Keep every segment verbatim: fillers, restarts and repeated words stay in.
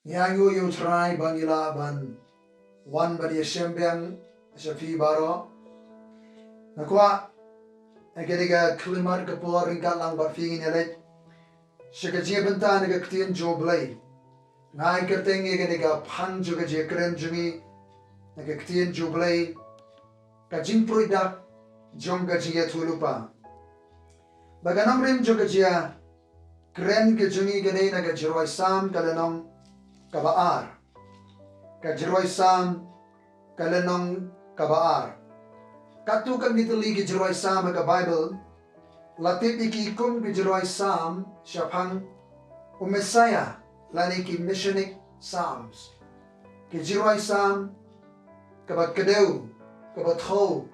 Ngi ainguh ïa u Trai ba ngi lah ban wan ban ïashem biang sha phi baroh. Nga kwah ha kane ka khyllipmat ka por ryngkat lang bad phi ngin ïaleit sha ka jingïabynta na ka ktien jong U Blei. Nga ai kyrteng ïa kane ka phang jong ka jingkren jong ngi na ka ktien jong U Blei, ka jingpruid dak jong ka jingïathuhlypa. Ba ka nongrim jong ka jingïakren ka jong ngi ka dei na ka Jingrwai Salm ka lynnong kaba ar. Ka Jingrwai Salm ka lynnong kaba ar. Katto katne tylli ki Jingrwai Salm ha ka Baibl la tip ïa ki kum ki Jingrwai Salm shaphang u Messaïah lane ki Messianic Psalms. Ki Jingrwai Salm kaba kdew, kaba thew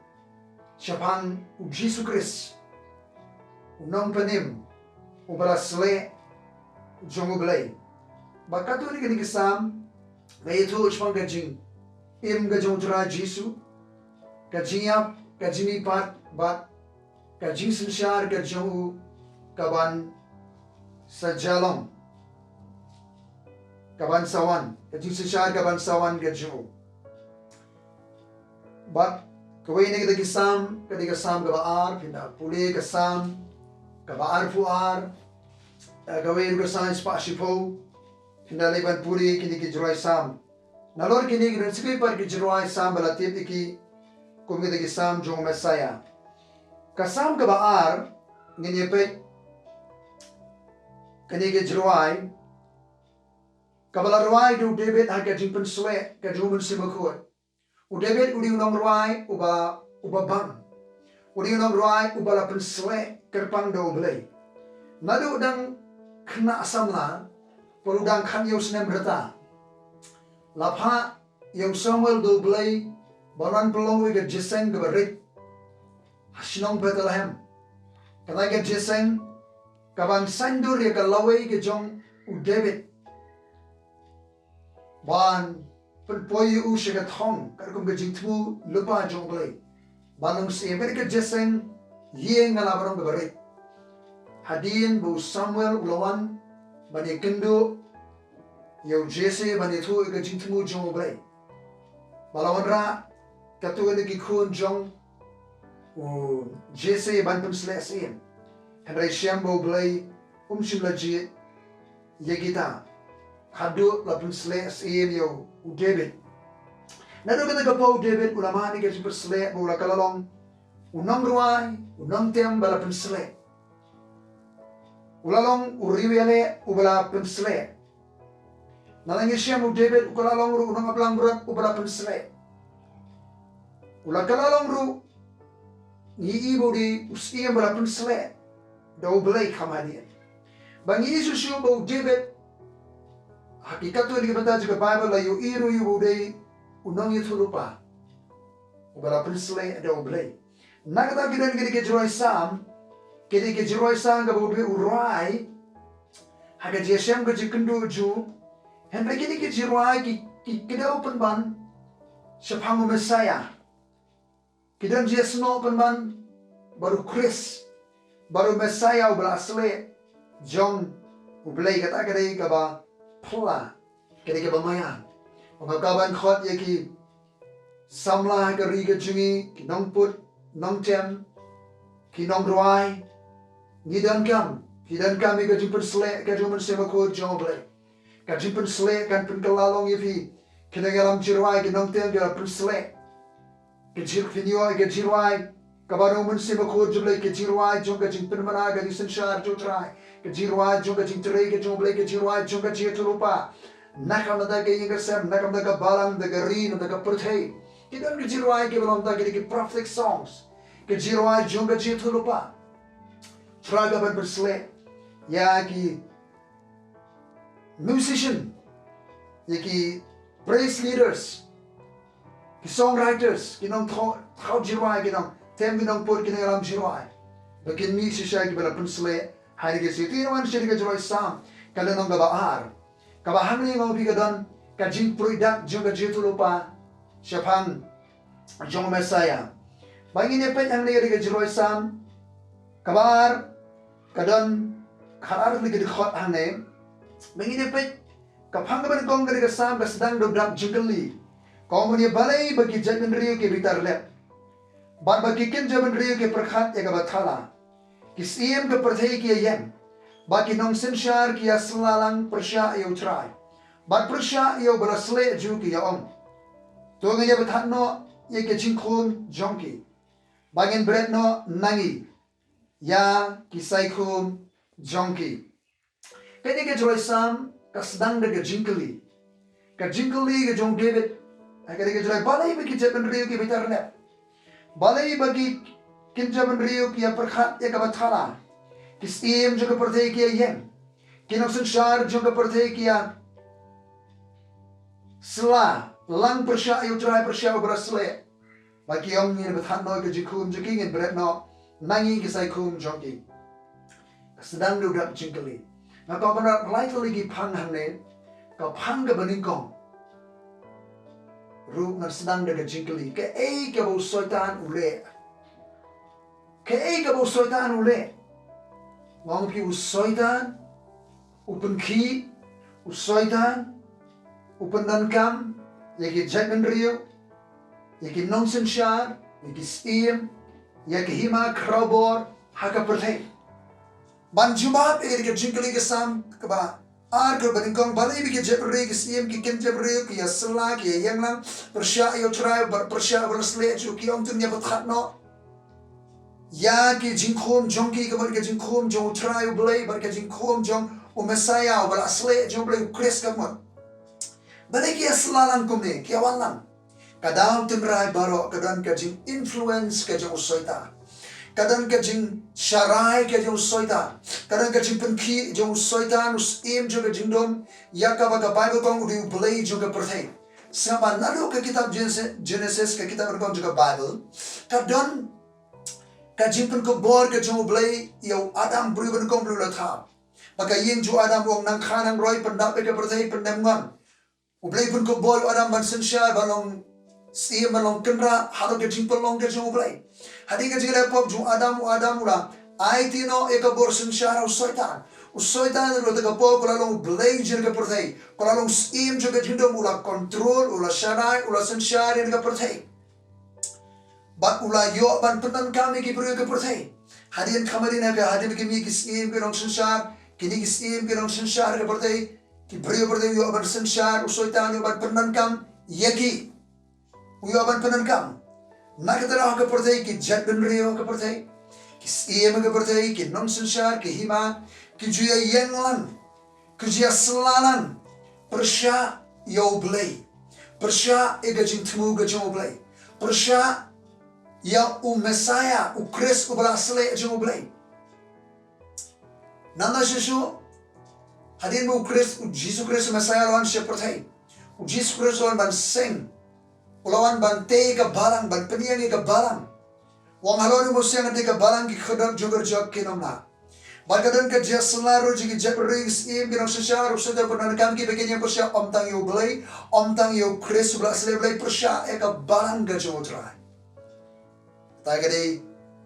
shaphang U Jisu Khrist, U Nongpynim uba la sleh jong U Blei. Ba katto katne ki Salm la ïathuh shaphang ka jingim ka jong U Trai Jisu, ka jingïap, ka jingmihpat bad ka jingsynshar ka jong u kaban sa jia long, kaban sa wan, ka jingsynshar kaban sa wan ka jong u. Bad kawei na kita ki Salm ka dei ka Salm kaba ar, phin da pule ka Salm kaba arphew ar, eh, kawei ruh ka Salm spah shiphew, phin da leit ban pule kine ki Jingrwai Salm. Nalor kine ki don shiphew pat ki Jingrwai Salm ba la tip ïa ki kum kita ki Salm jong u Messaïah. Ka Salm kaba ar, ngin ïa peit kane ka jingrwai kaba la rwai da u David ha ka jingpynsleh ka jong u Mynsiem Bakhuid. U David u dei u nongrwai uba, uba bang. U dei u nongrwai uba la pynsleh kyrpang da U Blei. Naduh u dang khynnah samla, bad u dang khatïoh snem rta, la phah ïa u Samuel da U Blei ban wan pynlong uwei ka jingïaseng kaba rit ha shnong Bethlehem. Kata ka jingïaseng kaban saiñdur ïa ka lawei ka jong u David ban pynpoi ïa u sha ka thong, katkum ka jingthmu lypa jong U Blei. Ban long syiem, kane ka jingïaseng ïeng nga la ban long kaba rit. Hadien ba u Samuel u la wan ban ïakynduh ïa u Jesse ban ïathuh ïa ka jingthmu jong U Blei. Ba la wanrah katto katne ki khun jong u Jesse ban pynsleh syiem. Hynrei shem ba U Blei um shym la jied ïa kita. Haduh la pynsleh syiem ïa u David. Naduh kata ka por u David u la mad ïa ka jingpynsleh ba u la kylla long u nongrwai, u nongtem ba la pynsleh. U la long u riewïaleh uba la pynsleh. Nalor ngi shem u David u kylla long ruh u nongaplangbrot uba la pynsleh. U la kylla long ruh, ngi i ba u dei u syiem ba la pynsleh da U Blei kham hadien. Ba ngi i shuh shuh ba u David ha ki katto katne ki bynta jong ka Baibl la ïohi ruh ïa u ba u dei u nongïathuhlypa uba la pynsleh da U Blei. Na kata ki don kine ki jingrwai Salm, kine ki jingrwai Salm kaba u David u rwai ha ka jingïashem ka jingkynduh jong u. Hynrei kine ki jingrwai ki, ki kdew pynban shaphang u Messaïah. Ki don jingïasnoh pynban bad u Khrist, bad u Messaïah uba la sleh jong U Blei. Kata ka dei kaba phylla, ka dei kaba maïan. Ong ka ban khot ïa ki samla ha ka ri ka jong ngi, ki nongput nongtem, ki nongrwai, ngi donkam, ki donkam ïa ka jingpynsleh ka jong u Mynsiem Bakhuid jong U Blei. Ka jingpynsleh kan pynkylla long ïa phi, ki nongïalam jingrwai, ki nongtem, ki la pynsleh. Ka jing, phin ïoh ïa ka jingrwai kaba na u Mynsiem Bakhuid jong U Blei, ka jingrwai jong ka jingpynbna, ka jingsynshar jong U Trai, ka jingrwai jong ka jingtrei ka jong U Blei, ka jingrwai jong ka jingïathuhlypa. Na ka bynta ka ïing ka sem, na ka bynta ka balang, na ka bynta ka ri, na ka bynta ka pyrthei. Ki don ki jingrwai kiba long tang ki, ki prophetic songs, ki jingrwai jong ka jingïathuhlypa. Trai ka ban pynsleh ïa ki musician, ïa ki praise leaders, ki songwriters, ki nongthaw, thaw jingrwai, ki nongtem, ki nongput, ki nongïalam jingrwai. Ba kin mih shisha kiba la pynsleh ha kane ka sngi. Te ngin wan sha kane ka jingrwai Salm ka lynnong kaba ar. Kaba hangne nga ong ïa phi ka don ka jingpruid dak jong ka jingïathuhlypa shaphang jong u Messaïah. Ba ngin ïa peit hangne ha kane ka jingrwai Salm kaba ar, ka don khatar tylli ki dkhot hangne. Ba ngin ïa peit Ka phang kaba nyngkong kane ka Salm ka sdang da u dak jingkylli. Ka ong, mano balei ba ki jaitbynriew ki bitar lep, bad ba ki kynja bynriew ki pyrkhat ïa kaba thala? Ki syiem ka pyrthei ki ïeng, bad ki nongsynshar ki ïasylla lang pyrshah ïa U Trai, bad pyrshah ïa uba la sleh jong ki, ïa ong, to ngin ïa bthah noh ïa ki jingkhum jong ki, ba ngin bret noh na ngi ïa ki saikhum jong ki. Kane ka jroi Salm ka sdang da ka jingkylli. Ka jingkylli ka jong David ha kane ka jroi, balei ba ki jaitbynriew ki bitar lep? Balei ba ki kynja bynriew ki ïa pyrkhat ïa kaba thala? Ki syiem jong ka pyrthei ki ïeng, ki nongsynshar jong ka pyrthei ki ïasylla lang pyrshah ïa U Trai, pyrshah uba la sleh. Ba ki ong, ngin bthah noh ïa ki jingkhum jong ki, ngin bret noh na ngi ki saikhum jong ki. Ka sdang da u dak jingkylli. Nga kwah ban rat lai tylli ki phang hangne. Ka phang kaba nyngkong ruh ngan sdang da ka jingkylli, kaei kaba u Soitan u leh? Kaei kaba u Soitan u leh? Nga ong ïa phi, u Soitan u pynkhih, u Soitan u pyndonkam ïa ki jaitbynriew, ïa ki nongsynshar, ïa ki syiem, ïa ki hima khrawbor ha ka pyrthei. Ban jubab ïa ka jingkylli ka Salm kaba ar kaba nyngkong, balei ba ki jaitbynriew, ki syiem, ki kynja bynriew ki ïasylla, ki ïeng lang pyrshah ïa U Trai, bad pyrshah uba la sleh jong ki, ong to ngin ïa bthah noh ïa ki jingkhum jong ki, ka mut ka jingkhum jong U Trai U Blei, bad ka jingkhum jong u Messaïah uba la sleh jong U Blei, U Khrist ka mut. Balei ki ïasylla lang kumne, ki ïawan lang? Ka daw tynrai baroh ka don ka jinginfluence ka jong u Soitan. Ka don ka jingsharai ka jong u Soitan. Ka don ka jingpynkhih jong u Soitan, u syiem jong ka jingdum, ïa kaba ka Baibl ka ong u dei u blei jong ka pyrthei. Sngap, naduh ka kitab Genesis, Genesis, ka kitab nyngkong jong ka Baibl, ka don ka jingpynkupbor ka jong U Blei ïa u Adam, briew ba nyngkong, briew ba la thaw. Ba ka ïing jong u Adam, u ong, nang kha nang roi, pyndap ïa ka pyrthei, pyndem ngon. U Blei u pynkupbor ïa u Adam ban synshar, ban long syiem, ban long kynrad halor ka jingpynlong ka jong U Blei. Hadien ka jingïaleh pop jong u Adam, u Adam u la aiti noh ïa ka bor synshar ha u Soitan. U Soitan ruh ha kata ka por u la long u blei jong ka pyrthei, u la long syiem jong ka jingdum, u la control, u la sharai, u la synshar ïa ka pyrthei. Bad u la ïoh ban pyndonkam ïa ki briew ka pyrthei. Hadien, kham hadien, ha ka, hadien ba ki mih ki syiem ki nongsynshar, kine ki syiem ki nongsynshar ka pyrthei, ki briew pyrthei, u ïoh ban synshar, u Soitan u ïoh ban pyndonkam ïa ki. U ïoh ban pyndonkam. Na kata ruh ha ka pyrthei, ki jaitbynriew ha ka pyrthei, ki syiem ha ka pyrthei, ki nongsynshar, ki hima, ki ju ïeng lang, ki ju ïasylla lang pyrshah ïa U Blei, pyrshah ïa ka jingthmu ka jong U Blei, pyrshah ïa u Messaïah, u Khrist uba la sleh jong U Blei. Nangta shuh shuh, hadien ba u Khrist, u Jisu Khrist, u Messaïah u la wan sha pyrthei, u Jisu Khrist u la wan ban seng, u la wan ban tei ka balang, ban pynïeng ïa ka balang. U ong, halor une u mynsiem ngan tei ka balang, ki khyrdop jong ka kyrjok kin ym lah. Bad ka don ka jingïasylla ruh jong ki jaitbynriew, ki syiem, ki nongsynshar, u Soitan u pyndonkam ki ba kin ïeng pyrshah ym tang ïa U Blei, ym tang ïa u Khrist uba la sleh, balei, pyrshah ïa ka balang ka jong U Trai. Kata ka dei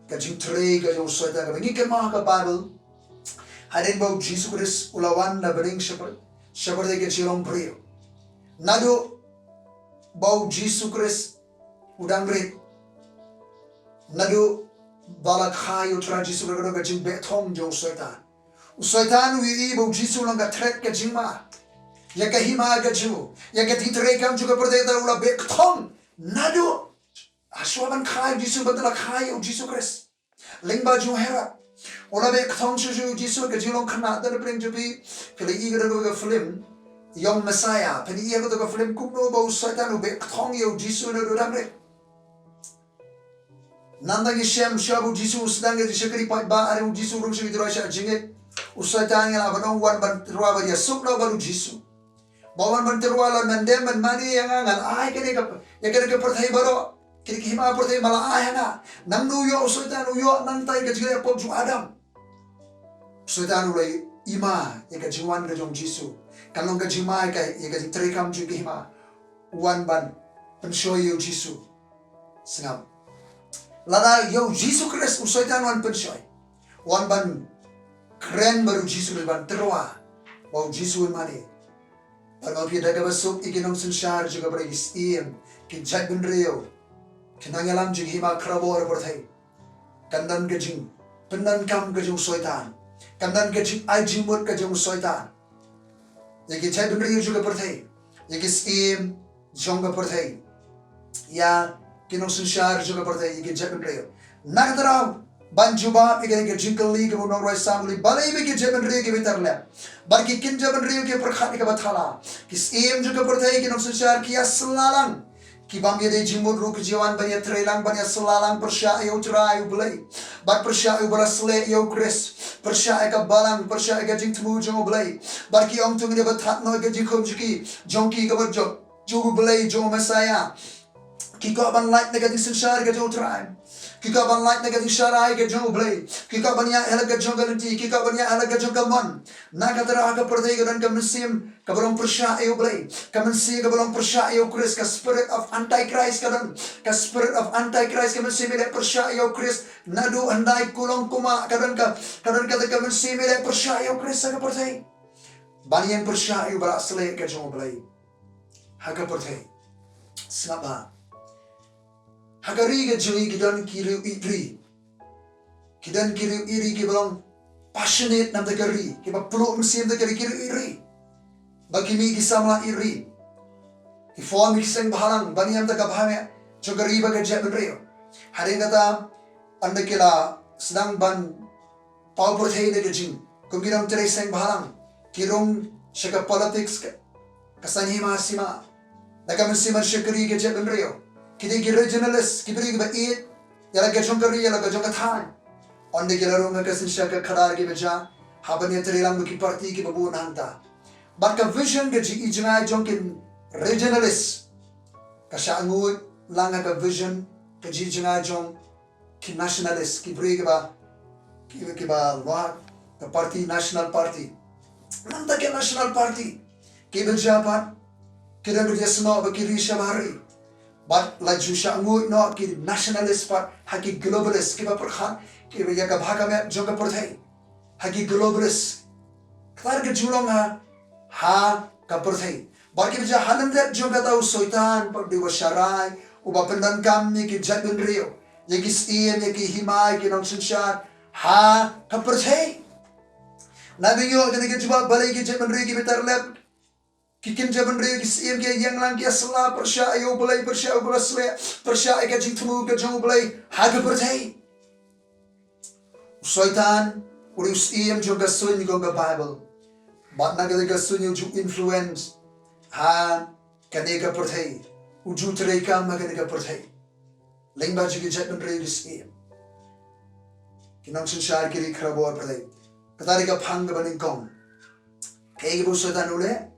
ka jingtrei ka jong u Soitan kaba ngi kynmaw ha ka Baibl. Hadien ba u Jisu Khrist u la wan na bneng sha pyr-, sha pyrthei ka jinglong briew. Naduh ba u Jisu Khrist u dang rit, naduh ba la kha ïa U Trai Jisu Khrist, ka don ka jingbeh thong jong u Soitan. U Soitan u ïohi ba u Jisu u long ka threat, ka jingma ïa ka hima ka jong u, ïa ka jingtrei kam jong ka pyrthei, te u la beh thong naduh ha shuwa ban kha ïa u Jisu, ban da la kha ïa u Jisu Khrist lyngba jong u Herod. U la beh thong shuh shuh ïa u Jisu. Ka jinglong khynnah, te na pdeng jong phi, phi la ïohi ka don ka film Young Messiah, phin ïohi ha kato ka film kumno ba u Soitan u beh thong ïa u Jisu naduh u dang rit. Nangta ngi shem shuwa ba u Jisu u sdang ïa ka jingshakri paidbah, hynrei u Jisu u rung sha ka jingrwai shah jingngeit. U Soitan, ngi lah ban ong, u wan ban tyrwa, ban ïasuk noh bad u Jisu. Ba u wan ban tyrwa, u ong, men dem, men mane ïa nga, ngan ai kane ka, ïa kane ka pyrthei baroh, kine ki hima pyrthei ma la ai ha nga. Nangno u ïoh u Soitan? U ïoh nangta ïa ka jingïaleh pop jong u Adam. U Soitan u la ïohi ma ïa ka jingwan ka jong u Jisu kan long ka jingma ïa ka, ïa ka jingtrei kam jong ki hima. U wan ban pynshoi ïa u Jisu. Sngap. Lada ïa u Jisu Khrist u Soitan u wan pynshoi, u wan ban kren bad u Jisu Khrist, ban tyrwa ba u Jisu un mane. Pynlong phi da kaba suk ïa ki nongsynshar jong ka pyrthei, ki syiem, ki jaitbynriew, ki nongïalam jong ka hima khynraw bor pyrthei. Kan don ka jing, pyndonkam ka jong u Soitan. Kan don ka jing, ai jingmut ka jong u Soitan ïa ki jaitbynriew jong ka pyrthei, ïa ki syiem jong ka pyrthei, ïa ki nongsynshar jong ka pyrthei, ïa ki jaitbynriew. Na kata daw, ban jubab ïa kane ka jingkylli kaba u nongrwai Salm u kylli, balei ba ki jaitbynriew ki bitar lep, bad ki kynja bynriew ki pyrkhat ïa kaba thala? Ki syiem jong ka pyrthei, ki nongsynshar ki ïasylla lang. Ki bym ïadei jingmut ruh ki ju wan ban ïatreilang, ban ïasylla lang pyrshah ïa u Trai U Blei, bad pyrshah ïa uba la sleh, ïa u Khrist, pyrshah ïa ka balang, pyrshah ïa ka jingthmu jong U Blei. Bad ki ong, to ngin ïa batai noh ïa ka jingkhum jong ki, jong ki kaba jong, jong U Blei, jong u Messaïah. Ki kwah ban lait na ka jingsynshar ka jong u Trai. Ki kwah ban lait na ka jingsharai ka jong U Blei. Ki kwah ban ïaid ha la ka jong ka lynti, ki kwah ban ïaid ha la ka jong ka mon. Na kata daw ha ka pyrthei ka don ka mynsiem kaba long pyrshah ïa U Blei, ka mynsiem kaba long pyrshah ïa u Khrist, ka spirit of antichrist ka don. Ka spirit of antichrist, ka mynsiem ïaleh pyrshah ïa u Khrist. Naduh hyndai kulong kumah ka don ka, ka don kata ka mynsiem ïaleh pyrshah ïa u Khrist ha ka pyrthei. Ban ïeng pyrshah ïa uba la sleh ka jong U Blei ha ka pyrthei. Sngap bha. Ha ka ri ka jong ngi ki don ki riew ïeit ri. Ki don ki riew ïeit ri kiba long passionate na bynta ka ri, kiba pluh mynsiem na bynta ka ri, ki riew ïeit ri. Ba ki mih ki samla ïeit ri, ki form ïa ki seng bhalang ban ïam da ka bha eh jong ka ri bad ka jaitbynriew. Hadien kata, ynda ki la sdang ban paw pyrthei da ka jing, kum ki nongtrei seng bhalang, ki rung sha ka politics, ka, ka saiñ hima sima, da ka mynsiem ban shakri ka jaitbynriew. Ki dei ki regionalist, ki briew kiba ïeit ïa la ka jong ka ri, ïa la ka jong ka thaiñ. Ynda ki la rung ha ka synshar ka khadar kiba jia, ha ban ïatreilang bad ki party kiba bun hangta. Bad ka vision, ka jingïohi jong ki regionalist ka shah nguid lang ha ka vision, ka jingïohi jong ki nationalist, ki briew kiba, ki, kiba lwah ka party, National Party. Nangta ki National Party kiba jia pat ki don ka jingïasnoh bad ki ri shabar ri. Bad la ju shah nguid noh ki nationalist pat ha ki globalist kiba pyrkhat kiba ïa ka bha ka miat jong ka pyrthei, ha ki globalist. Kata ka ju long ha, ha ka pyrthei. Bad kiba jia ha lyndet jong kata, u Soitan pat u dei uba sharai, uba pyndonkam ïa ki jaitbynriew, ïa ki syiem, ïa ki hima, ïa ki nongsynshar ha ka pyrthei. Naba ïoh kane ka jubab, balei ki jaitbynriew ki bitar lep, ki kynja bynriew, ki syiem ki ïeng lang, ki ïasylla pyrshah ïa U Blei, pyrshah ïa uba la sleh, pyrshah ïa ka jingthmu ka jong U Blei ha ka pyrthei. U Soitan u dei u syiem jong ka suiñ, ka ong ka Baibl. Bad na kata ka suiñ u ju influence ha kane ka pyrthei, u ju treikam ha kane ka pyrthei. Lyngba jong ki jaitbynriew, ki syiem, ki nongsynshar, ki ri khynraw bor pyrthei. Kata dei ka phang kaba nyngkong. Kaei kaba u Soitan u leh?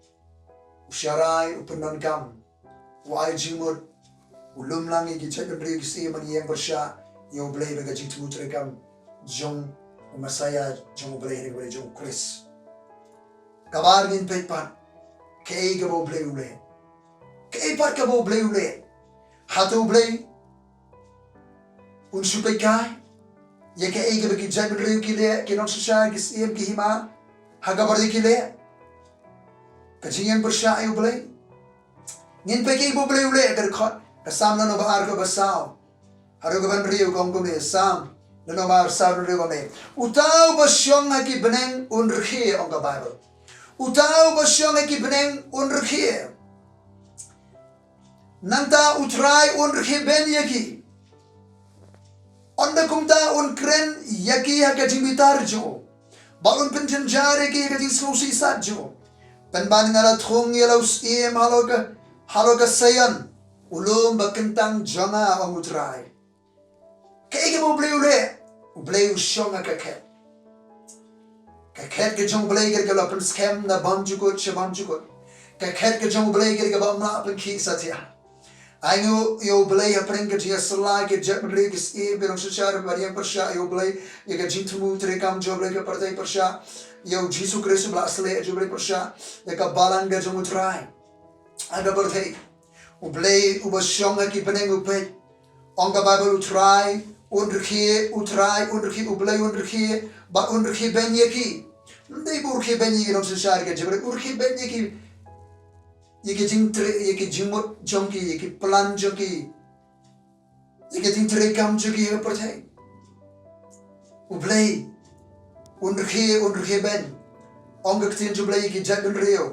U sharai, u pyndonkam, u ai jingmut, u lum lang ïa ki jaitbynriew, ki syiem ban ïeng pyrshah ïa U Blei bad ka jingthmu treikam jong u Messaïah jong U Blei, ha kaba dei jong u Khrist. Kaba ar, ngin peit pat kaei kaba U Blei u leh. Kaei pat kaba U Blei u leh? Hato U Blei un shu peit kai ïa kaei kaba ki jaitbynriew ki leh, ki nongsynshar, ki syiem, ki hima ha ka pyrthei ki leh, ka jingïeng pyrshah ïa U Blei? Ngin peit kaei ba U Blei u leh ha ka dkhot, ka Salm lynnong ba ar, dkhot ba saw haduh kaba hynriew, ka ong kumne. Salm lynnong ba ar, saw haduh hynriew, ka ong kumne: Uta uba shong ha ki bneng un rkhie, ong ka Baibl. Uta uba shong ha ki bneng un rkhie. Nangta U Trai un rkhie beiñ ïa ki. Ynda kumta un kren ïa ki ha ka jingbitar jong u, bad un pynjynjar ïa ki ha ka jingsngewsih sat jong u. Pynban nga la thung ïa la u syiem halor ka, halor ka Seion, u lum ba kyntang jong nga, ong U Trai. Kaei kaba U Blei u leh? U Blei u shong ha ka khet. Ka khet ka jong U Blei ka dei kaba la pynskhem na bymjukut sha bymjukut. Ka khet ka jong U Blei ka dei kaba ym lah pynkhih satia. Ai nguh ïa U Blei hapdeng ka jingïasyllai ki jaitbynriew, ki syiem, ki nongsynshar, ban ïeng pyrshah ïa U Blei, ïa ka jingthmu treikam jong U Blei ha ka pyrthei, pyrshah ïa U Jisu Khrist uba la sleh jong U Blei, pyrshah ïa ka balang ka jong U Trai ha ka pyrthei. U Blei uba shong ha ki bneng u peit. Ong ka Baibl, U Trai un rkhie, U Trai un rkhie, U Blei un rkhie, bad un rkhie beiñ ïa ki. Ym dei ba u rkhie beiñ ïa ki nongsynshar, ka jingmut, u rkhie beiñ ïa ki. ïa ki jingtrei, ïa ki jingmut jong ki, ïa ki plan jong ki, ïa ki jingtrei kam jong ki ha ka pyrthei. U Blei un rkhie, un rkhie beiñ. Ong ka ktien jong U Blei ïa ki jaitbynriew,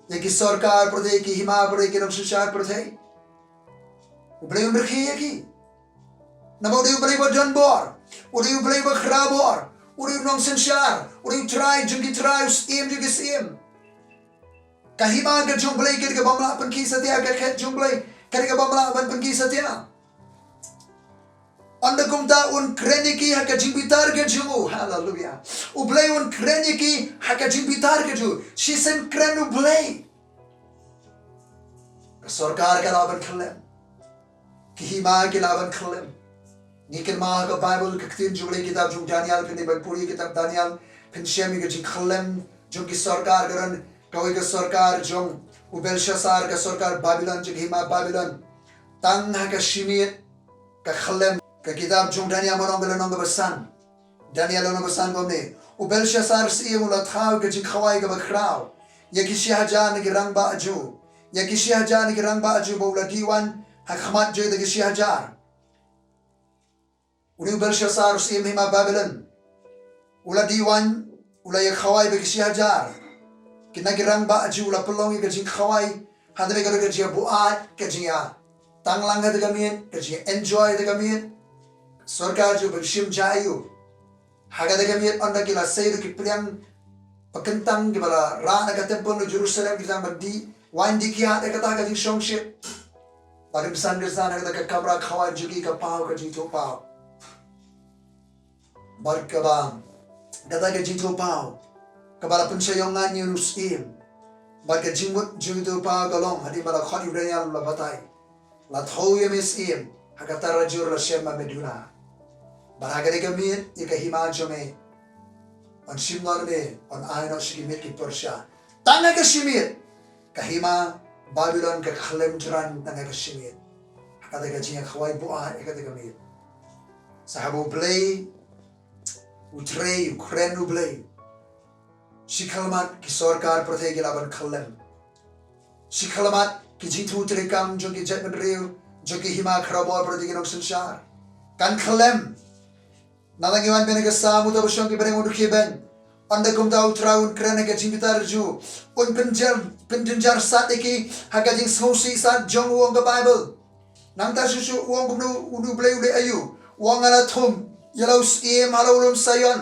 ïa ki sorkar pyrthei, ïa ki hima pyrthei, ïa ki nongsynshar pyrthei. U Blei un rkhie ïa ki. Namar u dei U Blei ba don bor, u dei U Blei ba khraw bor, u dei u nongsynshar, u dei U Trai jong ki trai, u Syiem jong ki syiem. Ka hima ka jong U Blei ka dei kaba ym lah pynkhih satia, ka khet jong U Blei ka dei kaba ym lah ban pynkhih satia. Ynda kumta un kren ïa ki ha ka jingbitar ka jong u. Haleluia. U Blei un kren ïa ki ha ka jingbitar ka jong u. Shisien kren U Blei, ka sorkar ka lah ban khyllem. Ki hima ki lah ban khyllem. Ngi kynmaw ha ka Baibl, ka ktien jong U Blei, kitab jong Daniel, phin dei ban pule kitab Daniel, phin shem ïa ka jingkhyllem jong ki sorkar. Ka don kawei ka sorkar jong u Belshassar, ka sorkar Babilon, jong ka hima Babilon. Tang ha ka shi miet ka khyllem. Ka kitab jong Daniel, lynnong, ka lynnong kaba san. Daniel lynnong kaba san, kumne: U Belshassar syiem u la thaw ïa ka jingkhawai kaba khraw ïa ki shi hajar na ki rangbah jong u, ïa ki shi hajar na ki rangbah jong u, bad u la dih waiñ ha khmat jong kita ki shi hajar. U dei u Belshassar, u syiem hima Babilon. U la dih waiñ, u la ïa khawai bad ki shi hajar. Ki na ki rangbah jong u, u la pynlong ïa ka jingkhawai. Hynrei ka don ka jingïabuaid, ka jingïatanglang ha kata ka miet, ka jingïa enjoy ha kata ka miet. Sorkar jong u ban shim jaiñ ïa u. Ha kata ka miet ynda ki la sei ruh ki pliang ba kyntang kiba la rah na ka temple na Jerusalem, ki tang ban dih waiñ dih kiad, ïa kata ka jingshongshit. Bad kynsan kynsan ha kata ka kamra khawai jong ki ka paw ka jingthoh paw. Bad kaba, kata ka jingthoh paw kaba la pynshai ïa u ngan ïa u syiem. Bad ka jingmut jingthoh paw ka long, hadien ba la khot ïa u Daniel, la batai: La thew ïa me syiem ha ka tarajur, la shem ba me duna. Bad ha kane ka miet ïa ka hima jong me yn shim noh me, yn ai noh sha ki miet ki Persia. Tang ha ka shi miet ka hima Babilon ka khyllem thrang, tang ha ka shi miet. Ha kata ka jingïakhawai buaid ha kata ka miet. Sa haba U Blei u trei, u kren U Blei, shi khyllem ki sorkar pyrthei ki lah ban khyllem. Shi khyllem ki jingthoh treikam jong ki jaitbynriew, jong ki hima khraw bor pyrthei, ki nongsynshar kan khyllem. Nangta ngi wan bad ka Salm, uta uba shong ki bneng un rkhie beiñ. Ynda kumta U Trai un kren ha ka jingbitar jong u, un pynjynjar, pynjynjar sat ïa ki ha ka jingsngewsih sat jong u, ong ka Baibl. Nangta shuh shuh u ong kumno, u Blei u leh aïu? U ong: Nga la thung ïa la u syiem ha la u lum Saion.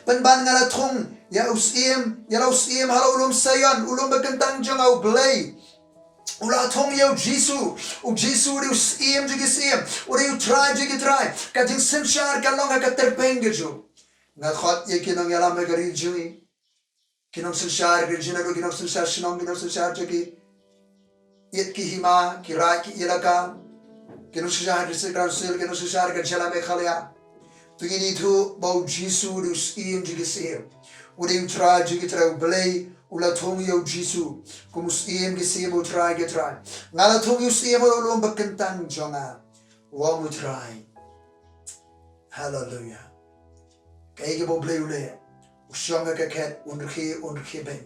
Pynban, nga la thung ïa u syiem, ïa la u syiem ha la u lum Saion, u lum ba kyntang jong nga, U Blei. U la thung ïa U Jisu. U Jisu u dei u Syiem jong ki syiem, u dei U Trai jong ki trai. Ka jingsynshar ka long ha ka tyrpeng ka jong u. Nga khot ïa ki nongïalam ha ka ri jong ngi, ki nongsynshar ka ri jong ngi, ki nongsynshar shnong, ki nongsynshar jong ki ïit ki hima, ki raid ki ïalaka, ki nongsynshar District Council, ki nongsynshar ka jylla Meghalaya. To ngin ithuh ba U Jisu u dei u Syiem jong ki syiem, u dei U Trai jong ki trai. U Blei u la thung ïa U Jisu kum u Syiem ki syiem, U Trai ki trai. Nga la thung ïa u syiem ha la u lum ba kyntang jong nga, u ong U Trai. Haleluia. Kaei kaba U Blei u leh? U shong ha ka khet, un rkhie, un rkhie beiñ.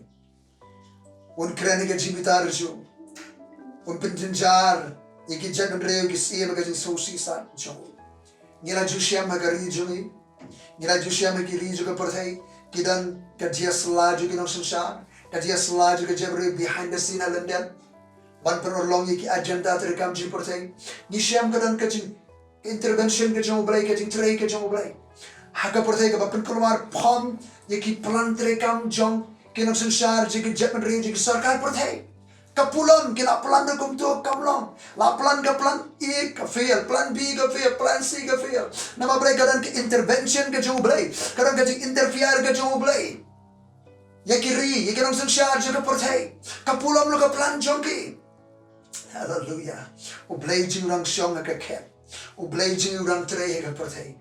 Un kren ha ka jingbitar jong u, un pynjynjar ïa ki jaitbynriew, ki syiem ha ka jingsngewsih sat jong u. Ngi la ju shem ha ka ri jong ngi, ngi la ju shem ha ki ri jong ka pyrthei, ki don ka jingïasylla jong ki nongsynshar, ka jingïasylla jong ka jaitbynriew behind the scene, ha lyndet, ban pynurlong ïa ki agenda treikam jong ka pyrthei. Ngi shem ka don ka jing intervention ka jong U Blei, ka jingtrei ka jong U Blei ha ka pyrthei, kaba pynkulmar phom ïa ki plan treikam jong ki nongsynshar, jong ki jaitbynriew, jong ki sorkar pyrthei. Ka pulom, ki la plan da kumto, kam long. La plan ka plan A ka fail, plan B ka fail, plan C ka fail. Namar balei? Ka don ka intervention ka jong U Blei, ka don ka jinginterfere ka jong U Blei ïa ki ri, ïa ki nongsynshar jong ka pyrthei. Ka pulom lo ka plan jong ki. Haleluia. U Blei u dei u nongshong ha ka khet. U Blei u dei u nongtrei ha ka pyrthei.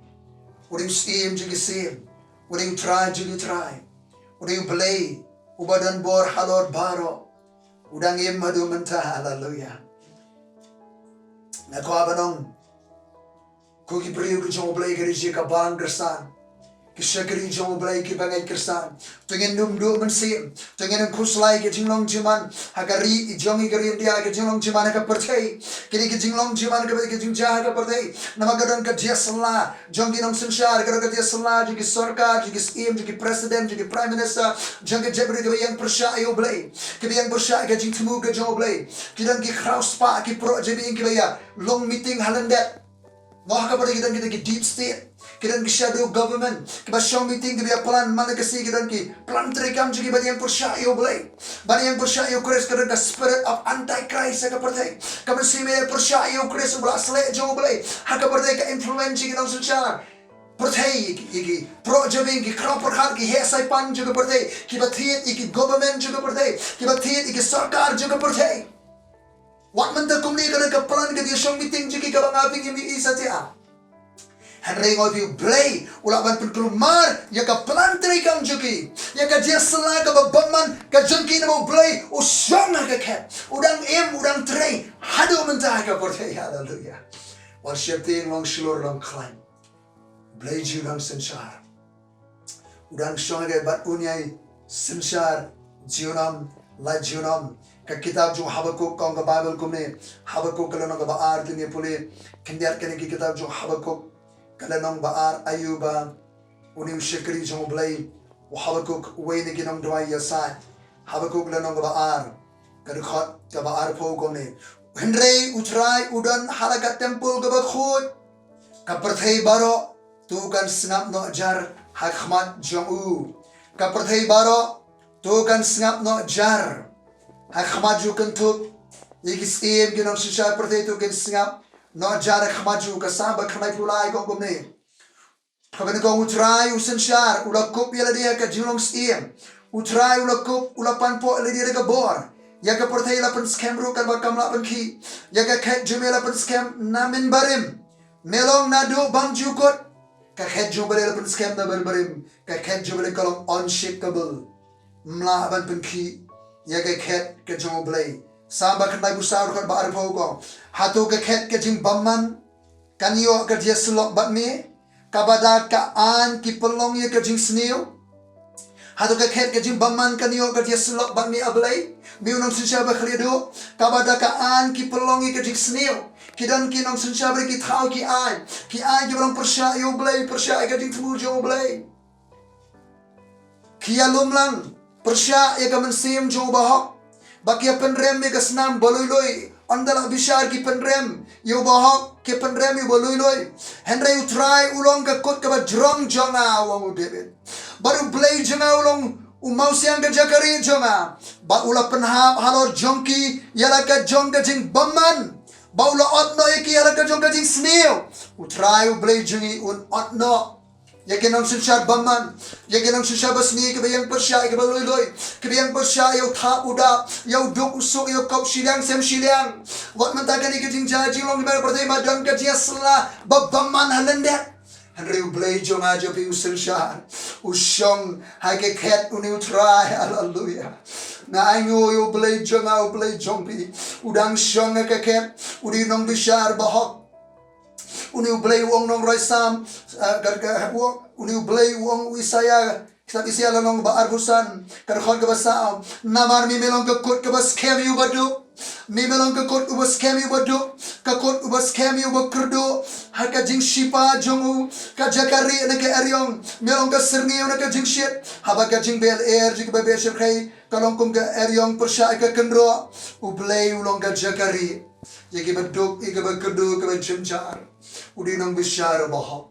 U dei u Syiem jong ki syiem. U dei U Trai jong ki trai. U dei U Blei uba don bor halor baroh. U dang im haduh mynta. Haleluia. Nga kwah ban ong, ko ki briew ki jong U Blei, ka ri jong ngi ka balang kyrsan. Ki shakri jong U Blei kiba ngeit Khristan, to ngin ym duh mynsiem, to ngin ym khuslai ki jinglong jingman ha ka ri jong ngi ka ri India, ki jinglong jingman ha ka pyrthei. Kine ki jinglong jingman kaba ki jingjia ha ka pyrthei namar ka don ka jia sylla jong ki nongsynshar, ka don ka jia sylla jong ki sorkar, jong ki syiem, jong ki president, jong ki prime minister, jong ki jaitbynriew kiba ïeng pyrshah ïa U Blei, kiba ïeng pyrshah ïa ka jingthmu ka jong U Blei. Ki don ki khraw spah ki proh jabieng kiba ïa long meeting ha lyndet. Noh ka pyrthei ki don kita ki deep state, ki don ki shadow government, kiba shong meeting kiba ïa plan man la ka sngi, ki don ki plan treikam jong ki ban ïeng pyrshah ïa U Blei, ban ïeng pyrshah ïa U Khrist. Ka don ka spirit of antichrist ha ka pyrthei. Ka mynsiem ïa pyrshah ïa U Khrist, U Blei, sleh jong U Blei ha ka pyrthei ka influence ïa ki nongsynshar pyrthei, ïa ki, ïa ki proh jabieng, ki khraw pyrkhat, ki heh saipan jong ka pyrthei, kiba thied ïa ki government jong ka pyrthei, kiba thied ïa ki sorkar jong ka pyrthei. Wat mynta kumne ka don ka plan ka jingshong meeting jong ki kaba nga phi ngim ïohi satia. Hynrei nga ong ïa phi, U Blei u lah ban pynkulmar ïa ka plan treikam jong ki, ïa ka jia sylla kaba bymman ka jong ki namar U Blei u shong ha ka khet, u dang im, u dang trei haduh mynta ha ka pyrthei. Haleluia. Wat sheptieng long shlur long khlaiñ. U Blei jong ngi u dang synshar. U dang shong ha ka khet bad un ïai synshar junom la junom. Ka kitab jong u Habakuk ka ong ka Baibl kumne. Habakuk ka lynnong kaba ar, to ngin pule khyndiat kane ka kitab jong u Habakuk ka lynnong ba ar, aïu ba une u shakri jong U Blei, u Habakuk, uwei na ki nongduwai ïasaid. Habakuk lynnong kaba ar, ka dkhot kaba arphew kumne. Hynrei U Trai u don ha la ka templ kaba khuid. Ka pyrthei baroh to kan sngap noh jar ha khmat jong u. Ka pyrthei baroh to kan sngap noh jar ha khmat jong u, kynthup ïa ki syiem, ki nongsynshar pyrthei to kin sngap noh jar ha khmat jong u. Ka Salm ba khyndai phew lai ka ong kumne. Kaba nyngkong, U Trai u synshar, u la kup ïa lade ha ka jinglong syiem. U Trai u la kup, u la pan poh ïa lade da ka bor. Ïa ka pyrthei la pynskhem ruh katba kam lah pynkhih. Ïa ka khet jong me la pynskhem na mynbarim. Me long naduh bymjukut. Ka khet jong U Blei la pynskhem na mynbarim. Ka khet jong U Blei ka long unshakable. Ym lah ban pynkhih ïa ka khet ka jong U Blei. Salm ba khyndai phew saw, dkhot ba arphew ka ong. Hato ka khet ka jingbymman kan ïoh ka jingïasyllok bad me, kaba da ka aiñ ki pynlong ïa ka jingsniew? Hato ka khet ka jingbymman kan ïoh ka jingïasyllok bad me, A Blei, me u nongsynshar ba khlieh duh, kaba da ka aiñ ki pynlong ïa ka jingsniew? Ki don ki nongsynshar ba ki thaw ki aiñ, ki aiñ kiba long pyrshah ïa U Blei, pyrshah ïa ka jingthmu jong U Blei. Ki ïalum lang pyrshah ïa ka mynsiem jong u bahok, ba ki ïa pynrem ïa ka snam ba lui lui. Ynda la bishar ki pynrem ïa u bahok, ki pynrem ïa u ba lui lui. Hynrei U Trai u long ka kut kaba jrong jong nga, u ong u David. Bad U Blei jong nga u long u mawsiang ka jaka rieh jong nga, ba u la pynhap halor jong ki ïa la ka jong ka jingbymman, ba u la ot noh ïa ki ïa la ka jong ka jingsniew. U Trai U Blei jong ngi un ot noh ïa ki nongsynshar bymman, ïa ki nongsynshar basniew, kiba ïeng pyrshah ïa kiba lui lui, kiba ïeng pyrshah ïa u thap u dap, ïa u duk u suk, ïa u kop shiliang sem shiliang. Wat mynta kane ka jingjia jinglong kiba pyrthei, ma don ka jingïasylla ba bymman ha lyndet. Hynrei U Blei jong nga jong phi u synshar, u shong ha ka khet, une U Trai. Haleluia. Nga ainguh ïa U Blei jong nga, U Blei jong phi, u dang shong ha ka khet, u dei u nongbishar bahok. Une U Blei u ong, nongrwai Salm, eh, ka, ka, u ong, une U Blei u ong u Isaïah, kitab Isaïah lynnong ba arphew san, ka dkhot kaba saw. Namar me, me long ka kut kaba skhem ïa u baduk. Me, me long ka kut uba skhem ïa u baduk, ka kut uba skhem ïa u bakyrduh ha ka jingshipa jong u. Ka jaka rieh na ka eriong, me long ka syrngiew na ka jingshit. Haba ka jingbeh lyer jong kiba beh shyrkhei ka long kum ka eriong pyrshah ïa ka kynroh, U Blei u long ka jaka rieh ïa kiba duk, ïa kiba kyrduh, kiba jynjar. U dei u nongbishar bahok.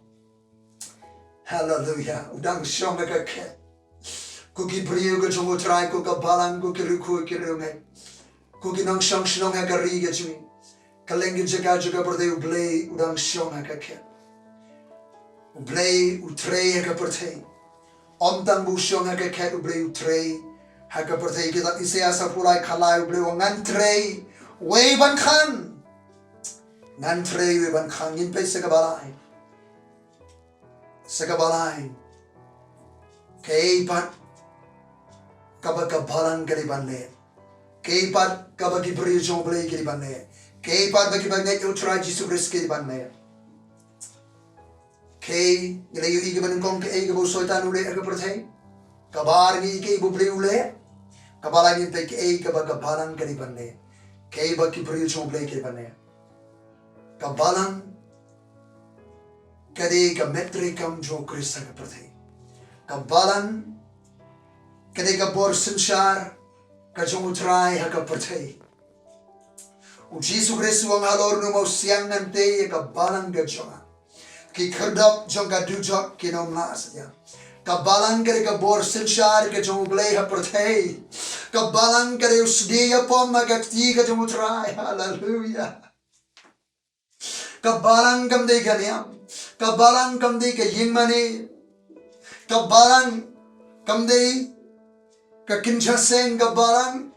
Haleluia. U dang shong ha ka khet. Ko ki briew ka jong U Trai, ko ka balang, ko ki riewkhuid ki riewngeit, ko ki nongshong shnong ha ka ri ka jong ngi, kylleng ki jaka jong ka pyrthei, U Blei u dang shong ha ka khet. U Blei u trei ha ka pyrthei. Ym tang ba u shong ha ka khet, U Blei u trei ha ka pyrthei. Kitab Isaïah sawphew lai, khatlai, U Blei u ong, ngan trei wei ban khang. Ngan trei wei ban khang. Ngin peit sa kaba lai. Sa kaba lai. Kaei pat kaba ka balang ka dei ban leh? Kaei pat kaba ki briew jong U Blei ki dei ban leh? Kaei pat ba kiba ngeit ïa U Trai Jisu Khrist ki dei ban leh? Kaei ngi la ïohi kaba nyngkong, kaei kaba u Soitan u leh ha ka pyrthei. Kaba ar ngi ïohi kaei ba u Blei u leh. Kaba lai ngin peit kaei kaba ka balang ka dei ban leh. Kaei ba ki briew jong u Blei ki dei ban leh. Ka balang ka dei ka met treikam jong u Khrist ha ka pyrthei. Ka balang ka dei ka bor synshar ka jong u Trai ha ka pyrthei. U Jisu Khrist u ong halor u, ma u siang ngan tei ïa ka balang ka jong nga. Ki khyrdop jong ka dujok kin ym lah satia. Ka balang ka dei ka bor synshar ka jong u Blei ha pyrthei. Ka balang ka dei u sdie ïapom ha ka kti ka jong u Trai. Haleluya. Ka balang kam dei ka niam. Ka balang kam dei ka ïingmane. Ka balang kam dei ka kynja seng. Ka balang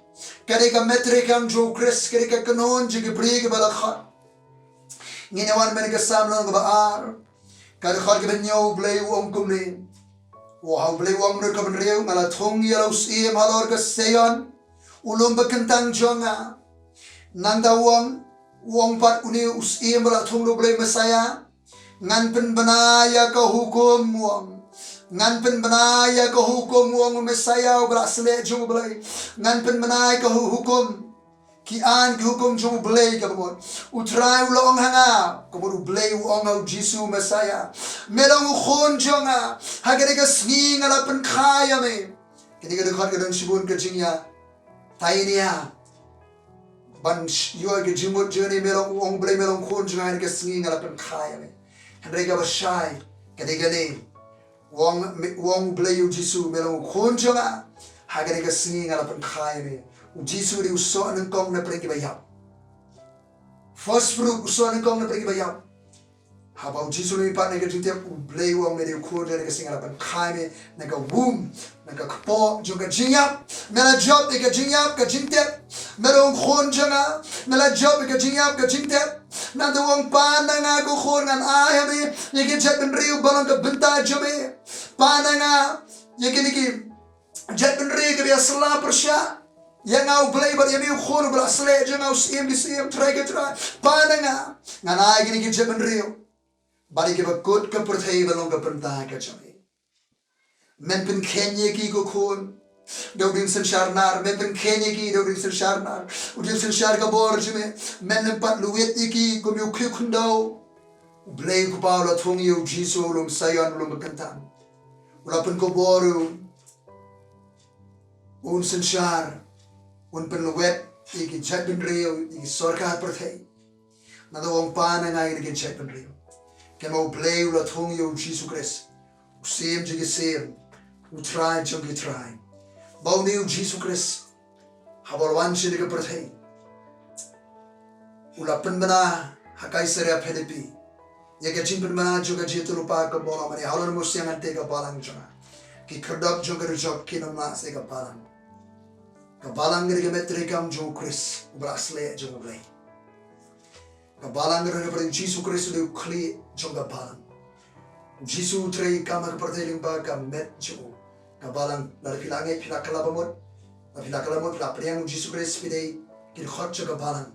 ka dei ka met treikam jong u Khrist, ka dei ka kynhun jong ki briew kiba la khot. Ngin ïa wan mynta ka Salm lynnong kaba ar, ka dkhot kaba hynñiew, u Blei u ong kumne. Wah, u Blei u ong mynta ka bynriew, nga la thung ïa la u syiem halor ka Seion, u lum ba kyntang jong nga. Nangta u ong, u ong pat une u syiem ba la thung da u Blei, Messaïah, ngan pynbna ïa ka hukum, u ong. Ngan pynbna ïa ka hukum, u ong u Messaïah uba la sleh jong u Blei. Ngan pynbna ïa ka hu-, hukum. Ki aiñ ki hukum jong u Blei kaba mut. U Trai u la ong ha nga, kaba mut u Blei u ong ha u Jisu Messaïah. Me long u khun jong nga, ha kane ka sngi nga la pynkha ïa me. Kane ka dkhot ka don shibun ka jingïa tainia. Ban sh-, ïoh ïa ka jingmut jong kane, me long, u ong u Blei, me long u khun jong nga, ha kane ka sngi nga la pynkha ïa me. Hynrei kaba shai ka dei kane. U ong, me, u ong u Blei ïa u Jisu, me long u khun jong nga, ha kane ka sngi nga la pynkha ïa me. U Jisu u dei u soh nyngkong na pdeng kiba ïap. First fruit, u soh nyngkong na pdeng kiba ïap. Haba u Jisu u mihpat na ka jingtep, u Blei u ong me dei u khun jong nga, ha kane ka sngi nga la pynkha ïa me na ka womb, na ka kpoh jong ka jingïap. Me la jop ïa ka jingïap, ka jingtep. Me long u khun jong nga. Me la jop ïa ka jingïap, ka jingtep. Nangta u ong, pan na nga ko khun, ngan ai ha me ïa ki jaitbynriew ba long ka bynta jong me. Pan na nga ïa kine ki jaitbynriew kiba ïasylla pyrshah ïa nga u Blei bad ïa me u khun uba la sleh jong nga, u Syiem ki syiem, Trai ki trai. Pan na nga, ngan ai ïa kine ki jaitbynriew. Bad ïa kiba kut ka pyrthei ba long ka bynta ka jong me. Men pynkheiñ ïa ki ko khun da u dieng synshar nar, men pynkheiñ ïa ki da u dieng synshar nar, u dieng synshar ka bor jong me. Men ym pat lwit ïa ki kum ïa u khiew khyndew. U Blei u Kpa u la thung ïa u Jisu ha u lum Saion, u lum ba kyntang. U la pynkupbor ïa u, un synshar, un pynlwet ïa ki jaitbynriew, ïa ki sorkar pyrthei. Nangta u ong, pan na nga ïa kine ki jaitbynriew. Kynmaw, u Blei u la thung ïa u Jisu Khrist, u Syiem jong ki syiem, u Trai jong ki trai. Ba une u Jisu Khrist, haba u la wan sha kane ka pyrthei, u la pynbna ha Kaisaria Philippi ïa ka jingpynbna jong ka jingïathuhlypa, ka mut, ma nga, halor u, ma u siang ngan tei ïa ka balang jong nga. Ki khyrdop jong ka dujok kin ym lah satia ïa ka balang. Ka balang ka dei ka met treikam jong u Khrist, uba la sleh jong u Blei. Ka balang ka don ha pdeng Jisu Khrist, u dei u khlieh jong ka balang. U Jisu u treikam ha ka pyrthei lyngba ka met jong u. Ka balang, lada phi la ngeit, phi la kylla ba mut, lada phi la kylla ba mut, phi la pdiang u Jisu Khrist, phi dei ki dkhot jong ka balang.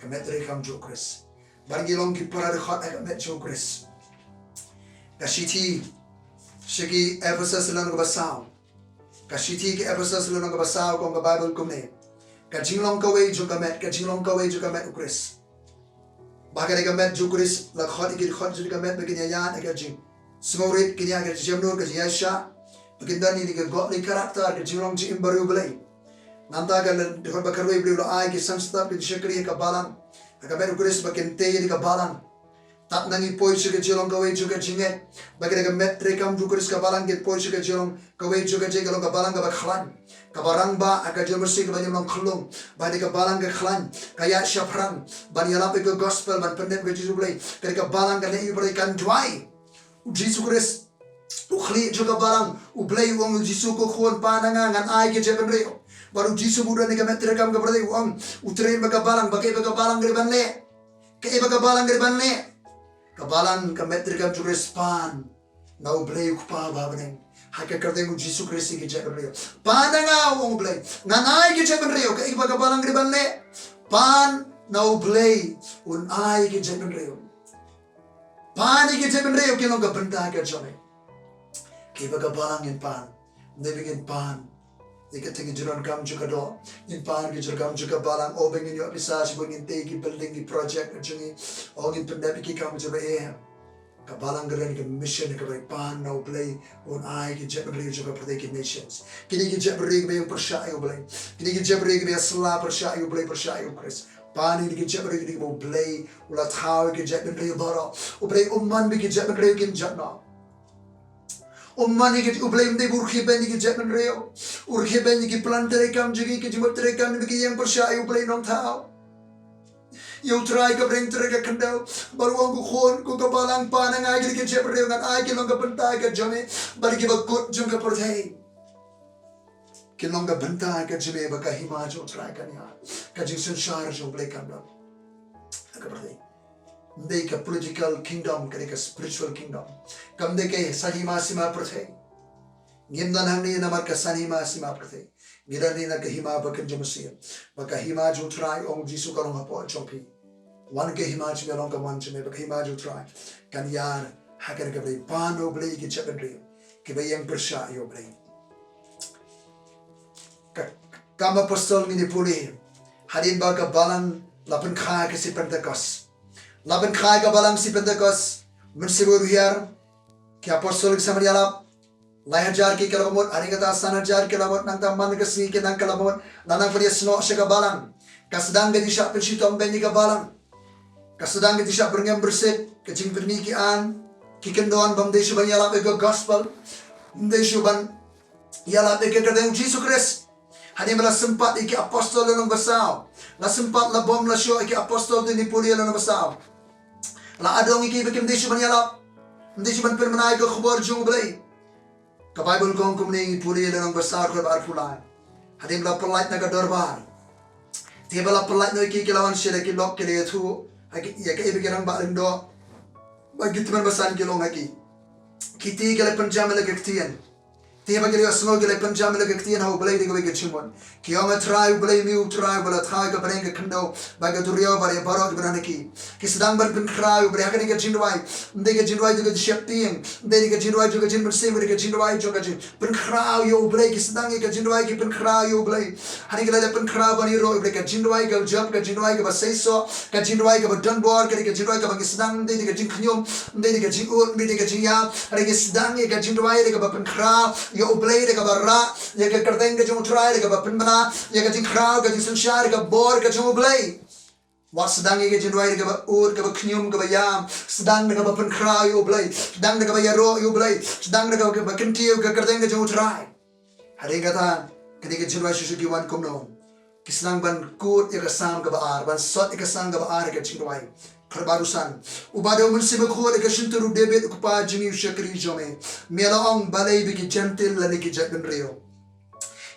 Ka met treikam jong u Khrist. Bad ngi long ki para dkhot ha ka met jong u Khrist. Ka shithi sha ki Ephesus lynnong kaba saw. Ka shithi ki Ephesus lynnong kaba saw, ka ong ka Baibl kumne. Ka jinglong kawei jong ka met, ka jinglong kawei jong ka met u Khrist. Ba ha kane ka met jong u Khrist la khot ïa ki dkhot jong ka met ba kin ïaid ha ka jingsngewrit, kin ïaid ha ka jingshemnud, ka jingïaishah. Ba kin don ïa ka godly character, ka jinglong jingim bariewblei. Nangta ka dkhot ba khatwei, u Blei u la ai ki san step, ki jingshakri ha ka balang, ha ka met u Khrist, ba kin tei ïa ka balang. Tad na ngi poi sha ka jinglong kawei jong ka jingngeit. Ba ha kane ka met treikam jong u Khrist, ka balang kin poi sha ka jinglong kawei jong ka jingngeit, ka long ka balang kaba khlaiñ, kaba rangbah ha ka jingmynsiem kaba ym long khyllung. Ba ha kane ka balang ka khlaiñ, ka ïaid shaphrang ban ïalap ïa ka gospel, ban pyndep ïa ka jingsuk U Blei. Ka dei ka balang, ka leh ïa u briew, kan duwai. U Jisu Khrist u khlieh jong ka balang. U Blei u ong ïa u Jisu, ko khun, pan na nga, ngan ai ïa ki jaitbynriew. Bad u Jisu ba u don ha ka met treikam ka pyrthei u ong, u train bad ka balang, ba kaei ba ka balang ka dei ban leh. Kaei ba ka balang ka dei ban leh. Ka balang, ka met treikam jong u Khrist, pan na U Blei U Kpa uba ha bneng, ha ka kyrteng U Jisu Khrist ïa ki jaitbynriew. Pan na nga, u ong U Blei, ngan ai ïa ki jaitbynriew. Kaei ba ka balang ka dei ban leh. Pan na U Blei, un ai ïa ki jaitbynriew. Pan ïa ki jaitbynriew, kin long ka bynta ka jong me. Kiba ka balang ngin pan. Ym dei ba ngin pan ïa kata ka jingdonkam jong ka doh. Ngin pan ïa ka jingdonkam jong ka balang, o ba ngin ïoh pisa, shibun ngin tei ki building, ki project jong ngi. O ngin pyndep ïa ki kam jong me, em. Ka balang ka don ka mission kaba pan na U Blei, un ai ki jaitbynriew jong ka pyrthei, ki nations. Kine ki jaitbynriew kiba ïeng pyrshah ïa U Blei. Kine ki jaitbynriew kiba ïasylla pyrshah ïa U Blei, pyrshah ïa U Khrist. Pan ïa ki jaitbynriew kine ba U Blei u la thaw ïa ki jaitbynriew baroh. U Blei um mon ba ki jaitbynriew kin jot noh. Um mon ïa ki, U Blei um dei ba u rkhie beiñ ïa ki jaitbynriew. U rkhie beiñ ïa ki plan treikam jong ki, ki jingmut treikam, ba ki ïeng pyrshah ïa U Blei Nongthaw. Ïa U Trai kaba reng tyrwa ka khyndew. Bad u ong, ko khun, ko ka balang, pan ïa nga ïa kine ki jaitbynriew, ngan ai ki long ka bynta ka jong me bad kiba kut jong ka pyrthei. Kin long ka bynta ka jong me, ba ka hima jong U Trai kan ïaid, ka jingsynshar jong U Blei kan don ha ka pyrthei. Ym dei ka political kingdom, ka dei ka spiritual kingdom. Kam dei ka san hima sima pyrthei. Ngim don hangne namar ka san hima sima pyrthei. Ngi don hangne na ka hima bakynja mynsiem, ba ka hima jong U Trai, ong Jisu, ka long hapoh jong phi. Wan ka hima jong me, long ka mon jong me, ba ka hima jong U Trai kan ïaid ha kane ka pyrthei. Pan na U Blei ïa ki jaitbynriew kiba ïeng pyrshah ïa U Blei. Ka, Kam Apostol ngin ïa pule, hadien ba ka balang la pynkha ïa ka sngi Pentekost. La pynkha ïa ka balang sngi Pentekost, Mynsiem Bakhuid u hiar, ki apostol ki sa mad ïalap, lai hajar ki la mut, hadien kata san hajar ki la mut, nangta man ka sngi ki nang ki la mut, la nang pynïasnoh sha ka balang. Ka sdang ka jingshah pynshitom beiñ ïa ka balang. Ka sdang ka jingshah byrngem byrsit, ka jingpynmih ki aiñ, ki kyndon, bym dei shuh ban ïalap ïa ka gospel, bym dei shuh ban ïalap ïa ka kyrteng Jisu Khrist. Hadien ba la sympat ïa ki apostol lynnong ba saw, la sympat, la bom la shoh ïa ki apostol, te ngin ïa pule lynnong ba saw, la adong ïa ki ba kim dei shuh ban ïalap, ym dei shuh ban pynbna ïa ka khubor jong U Blei. Ka Baibl ka ong kumne, ngin ïa pule lynnong ba saw, dkhot ba arphew lai. Hadien ba la pyllait na ka dorbar, te ba la pyllait noh ïa ki, ki la wan sha ki lok, ki la ïathuh ha ki, ïa kaei ba ki rangbah lyngdoh bad ki tymmen basan ki la ong ha ki. Kitei ki la pynjam ïa la ka ktien. Te ba ki la ïohsngew, ki la pynjam ïa la ka ktien ha U Blei da kawei ka jingmut. Ki ong, A Trai U Blei, me u Trai uba la thaw ïa ka bneng, ka khyndew bad ka duriaw bad ïa baroh kiba don ha ki. Ki sdang ban pynkhreh ïa U Blei ha kane ka jingduwai. Ym dei ka jingduwai jong ka jingsheptieng, ym dei ka jingduwai jong ka jingmynsiem, ka dei ka jingduwai jong ka jingpynkhraw ïa U Blei. Ki sdang ïa ka jingduwai, ki pynkhraw ïa U Blei. Hadien ki la dep pynkhraw ban ïaroh ïa U Blei, ka jingduwai kaba jop, ka jingduwai kaba seisoh, ka jingduwai kaba don bor, ka dei ka jingduwai kaba ngi sdang, ym dei ka jingkhñium, ym dei ka jingud, ym dei ka jingïap. Hadien ki sdang ïa ka jingduwai da kaba pynkhraw ïa U Blei, da kaba rah ïa ka kyrteng ka jong U Trai, da kaba pynbna ïa ka jingkhraw, ka jingsynshar, ka bor ka jong U Blei. Wat sdang ïa ka jingduwai da kaba ud, kaba khñium, kaba ïam. Sdang da kaba pynkhraw ïa U Blei. Sdang da kaba ïaroh ïa U Blei. Sdang da kaba kyntiew ïa ka kyrteng ka jong U Trai. Hadien kata, kane ka jingduwai shuh shuh ki wan kumno? Ki sdang ban kut ïa ka Salm kaba ar, ban sot ïa ka Salm kaba ar ïa ka jingduwai. Khlem ba rusan. Uba don Mynsiem Bakhuid, ïa ka shyntur u David u kpa jong ngi u shakri jong me, me la ong, balei ba ki Jentil lane ki jaitbynriew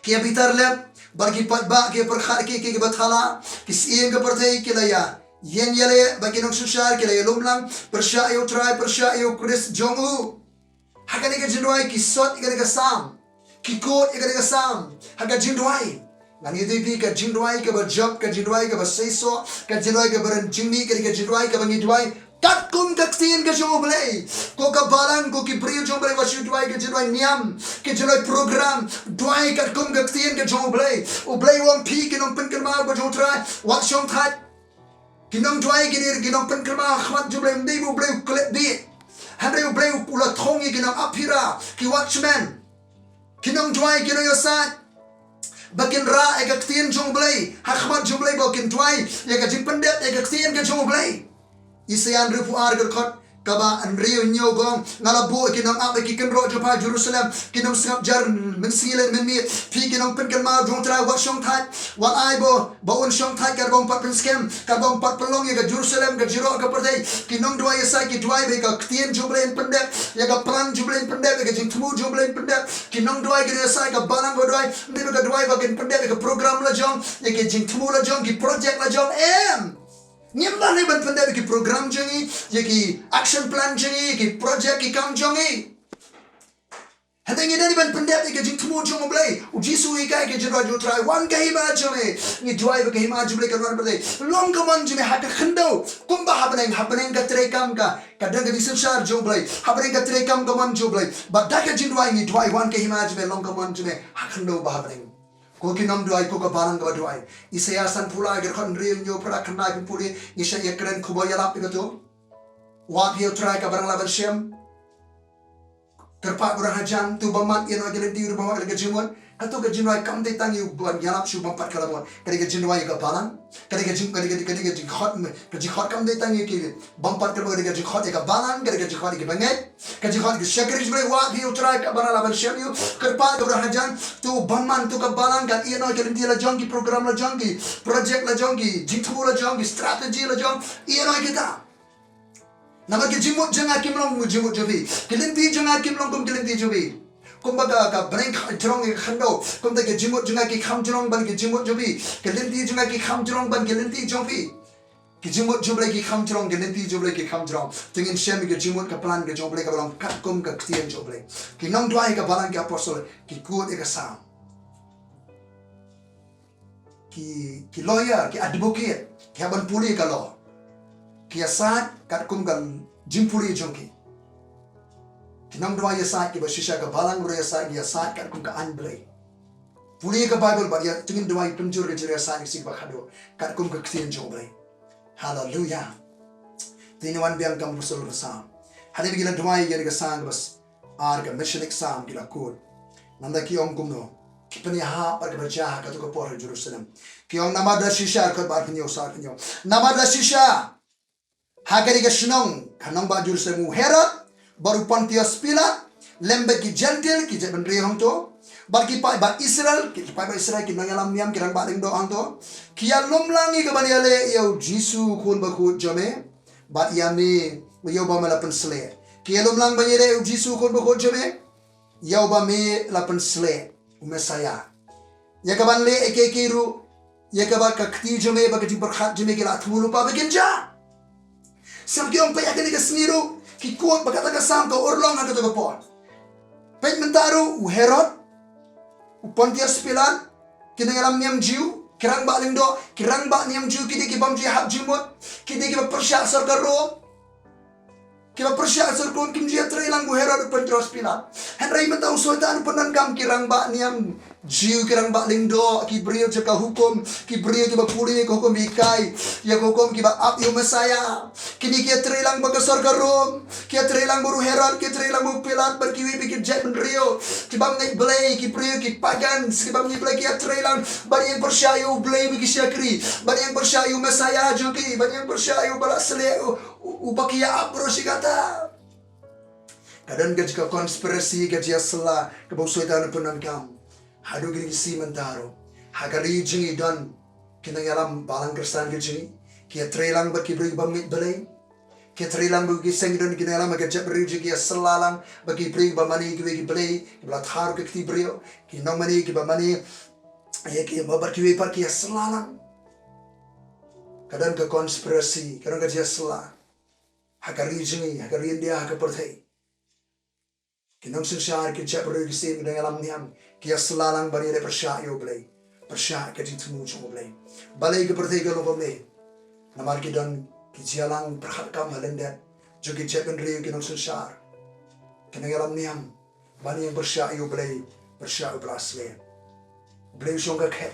ki ïa bitar lep, bad ki paidbah ki ïa pyrkhat ïa ki, ki, kiba thala, ki shyieng ka pyrthei ki la ïa ïeng ïaleh, bad ki nongsynshar ki la ïalum lang pyrshah ïa U Trai, pyrshah ïa U Khrist jong u. Ha kane ka jingduwai ki sot ïa kane ka Salm, ki kut ïa kane ka Salm ha ka jingduwai. Ngan ïathuh ïa phi, ka jingduwai kaba jop, ka jingduwai kaba seisoh, ka jingduwai kaba don jingmih, ka dei ka jingduwai kaba ngi duwai katkum ka ktien ka jong U Blei. Ko ka balang, ko ki briew jong U Blei, wat shu duwai ka jingduwai niam, ka jingduwai program. Duwai katkum ka ktien ka jong U Blei. U Blei u ong, phi ki nongpynkynmaw ba jong U Trai, wat shongthait. Ki nongduwai ki dei ki nongpynkynmaw ha khmat jong U Blei, ym dei ba U Blei u klet bih. Hynrei U Blei u la thung ïa ki nongap phira, ki watchman, ki nongduwai, ki nongïasaid, ba kin rah ïa ka ktien jong U Blei ha khmat jong U Blei, ba kin duwai ïa ka jingpyndep ïa ka ktien ka jong U Blei. Isaïah hynriewphew ar, ka dkhot kaba hynriew, hynñiew, ka ong, nga la buh ïa ki nongap ha ki kynroh jong pha Jerusalem, ki nongsngap jar mynsngi lane mynmiet. Phi ki nongpynkynmaw jong U Trai, wat shongthait, wat ai ba, ba un shongthait, katba un pat pynskhem, katba un pat pynlong ïa ka Jerusalem ka jingïaroh ka pyrthei. Ki nongduwai ïasaid ki duwai ba ïa ka ktien jong U Blei yn pyndep, ïa ka plan jong U Blei yn pyndep, ïa ka jingthmu jong U Blei yn pyndep. Ki nongduwai ki ïasaid, ka balang ka duwai, ym dei ba ka duwai ba kin pyndep ïa ka program la jong, ïa ka jingthmu la jong, ki project la jong. Em. Ngim lah leh ban pyndep ïa ki program jong ngi, ïa ki action plan jong ngi, ïa ki project, ki kam jong ngi. Hynrei ngi dei ban pyndep ïa ka jingthmu jong U Blei. U Jisu u hikai ha ka jingduwai jong U Trai, wan ka hima jong me. Ngi duwai ba ka hima jong U Blei kan wan ha pyrthei. Long ka mon jong me ha ka khyndew kumba ha bneng, ha bneng ka treikam ka, ka don ka jingsynshar jong U Blei. Ha bneng ka treikam ka mon jong U Blei. Bad da ka jingduwai ngi duwai, wan ka hima jong me, long ka mon jong me ha khyndew ba ha bneng. Ko ki nongduwai, ko ka balang kaba duwai. Isaïah sanphew lai, ka dkhot hynriew, hynñiew, phra, khyndai, pynpule, ngi shait ïakren, khubor ïalap ïa kato. Wad ïa U Trai, ka balang lah ban shem. Kyrpad ïa u dang hajan, to bymman, ïa noh ïa ki lynti, to bymman ïa ka jingmut. Kato ka jingduwai kam dei tang ïa u ban ïalap shuh, bym pat ka la mut. Ka dei ka jingduwai ïa ka balang. Ka dei ka jing, ka dei ka, ka dei ka jingkhot, ka jingkhot kam dei tang ïa ki. Bym pat ka la mut, ka dei ka jingkhot ïa ka balang, ka dei ka jingkhot ïa ki bangeit. Ka jingkhot ïa ki shakri jong U Blei, wad ïa U Trai, ka balang lah ban shem ïa u. Kyrpad ïa u dang hajan, to bymman, to ka balang, kan ïa noh ïa ki lynti la jong ki, program la jong ki, project la jong ki, jingthmu la jong ki, strategy la jong, ïa noh ïa kita. Namar ki jingmut jong nga kim long kum ki jingmut jong phi. Ki lynti jong nga kim long kum ki lynti jong phi. Kumba ka, ka bneng ka jrong ïa ka khyndew, kumta ki jingmut jong nga ki kham jrong ban ki jingmut jong phi. Ki lynti jong nga ki kham jrong ban ki lynti jong phi. Ki jingmut jong U Blei ki kham jrong, ki lynti jong U Blei ki kham jrong. Te ngin shem ïa ka jingmut, ka plan ka jong U Blei kaba long katkum ka ktien jong U Blei. Ki nongduwai, ka balang, ki apostol, ki kut ïa ka Salm. Ki, ki lawyer, ki advocate, ki hap ban pule ka law. Ki ïasaid katkum ka jingpule jong ki. Ki nongduwai ïasaid, kiba shisha ka balang ruh ïasaid, ki ïasaid katkum ka aiñ Blei. Pule ka Baibl bad ïa, to ngin duwai pynjur ka jingïasaid, ïa ka sik ba khadduh katkum ka ktien jong U Blei. Haleluya. Te ngin wan biang kum u apostol ba Salm. Hadien ba ki la duwai ïa ka Salm kaba ar, ka Messianic Psalm, ki la kut. Nangta ki ong kumno? Ki pynïahap bad kaba jia ha kato ka por ha Jerusalem. Ki ong, namar da shisha, ka ba arphew hynñiew, sa arphew hynñiew. Namar da shisha, ha kane ka shnong, ka nongbah Jerusalem, u Herod bad u Pontius Pilat, lem bad ki Jentil, ki jaitbynriew hangto, bad ki paidbah Israel, ki paidbah Israel, ki nongïalam niam, ki rangbah lyngdoh hangto, ki ïalum lang ïa ka ban ïaleh ïa u Jisu, u Khun bakhuid jong me, bad ïa me, ïa uba me la pynsleh. Ki ïalum lang ban ïaleh ïa u Jisu, u Khun bakhuid jong me, ïa uba me la pynsleh, u Messaïah. Ïa ka ban leh ïa kiei kiei ruh, ïa kaba ka kti jong me bad ka jingpyrkhat jong me ki la thmu lypa ba kin jia. Sngap, ki ong, peit, ha kane ka sngi ruh ki kut ba kata ka Salm ka urlong ha kato ka por. Peit, mynta ruh u Herod, u Pontius Pilat, ki nongïalam niam Jiw, ki rangbah lyngdoh, ki rangbah niam Jiw, ki dei ki bym ju ïahap jingmut, ki dei kiba pyrshah sorkar Rom. Kiba pyrshah sorkar Rom, kim ju ïatreilang, u Herod, u Pontius Pilat. Hynrei mynta u Soitan u pyndonkam ki rangbah niam Jiw, ki rangbah lyngdoh, ki briew jong ka hukum, ki briew kiba pule ïa ka hukum, ba hikai ïa ka hukum, kiba ap ïa u Messaïah. Kine ki ïatreilang bad ka sorkar Rom, ki ïatreilang bad u Herod, ki ïatreilang bad u Pilat, bad kiwei pat ki jaitbynriew, ki bym ngeit Blei, ki briew, ki pagans, ki bym ngeit Blei, ki ïatreilang ban ïeng pyrshah ïa u Blei bad ki shakri, ban ïeng pyrshah ïa u Messaïah jong ki, ban ïeng pyrshah ïa uba la sleh, u, u, uba ki ïa ap baroh shi katta. Ka don ka jingïa conspiracy, ka jingïasylla kaba u Soitan u pyndonkam. Haduh kine ki sngi mynta ruh, ha ka ri jong ngi don ki nongïalam balang Khristan ki jong ngi, ki ïatreilang bad ki briew bym ngeit Blei. Ki ïatreilang bad ki seng, don ki nongïalam ha ka jaitbynriew jong ngi, ki ïasylla lang bad ki briew ba mane kiwei ki blei, kiba la thaw ka kti briew, ki nongmane kiba mane ïa ki, bad kiwei pat ki ïasylla lang. Ka don ka conspiracy, ka don ka jingïasylla. Ha ka ri jong ngi, ha ka ri India, ha ka pyrthei, ki nongsynshar, ki jaitbynriew, ki seng, ki nongïalam niam, ki ïasylla lang ban ïaleh pyrshah ïa u Blei, pyrshah ka jingthmu jong u Blei. Balei ka pyrthei ka long kumne? Namar ki don ki jingïalang pyrkhat kam ha lyndet jong ki jaitbynriew, ki nongsynshar, ki nongïalam niam, ban ïeng pyrshah ïa u Blei, pyrshah uba la sleh. U Blei u shong ka khet.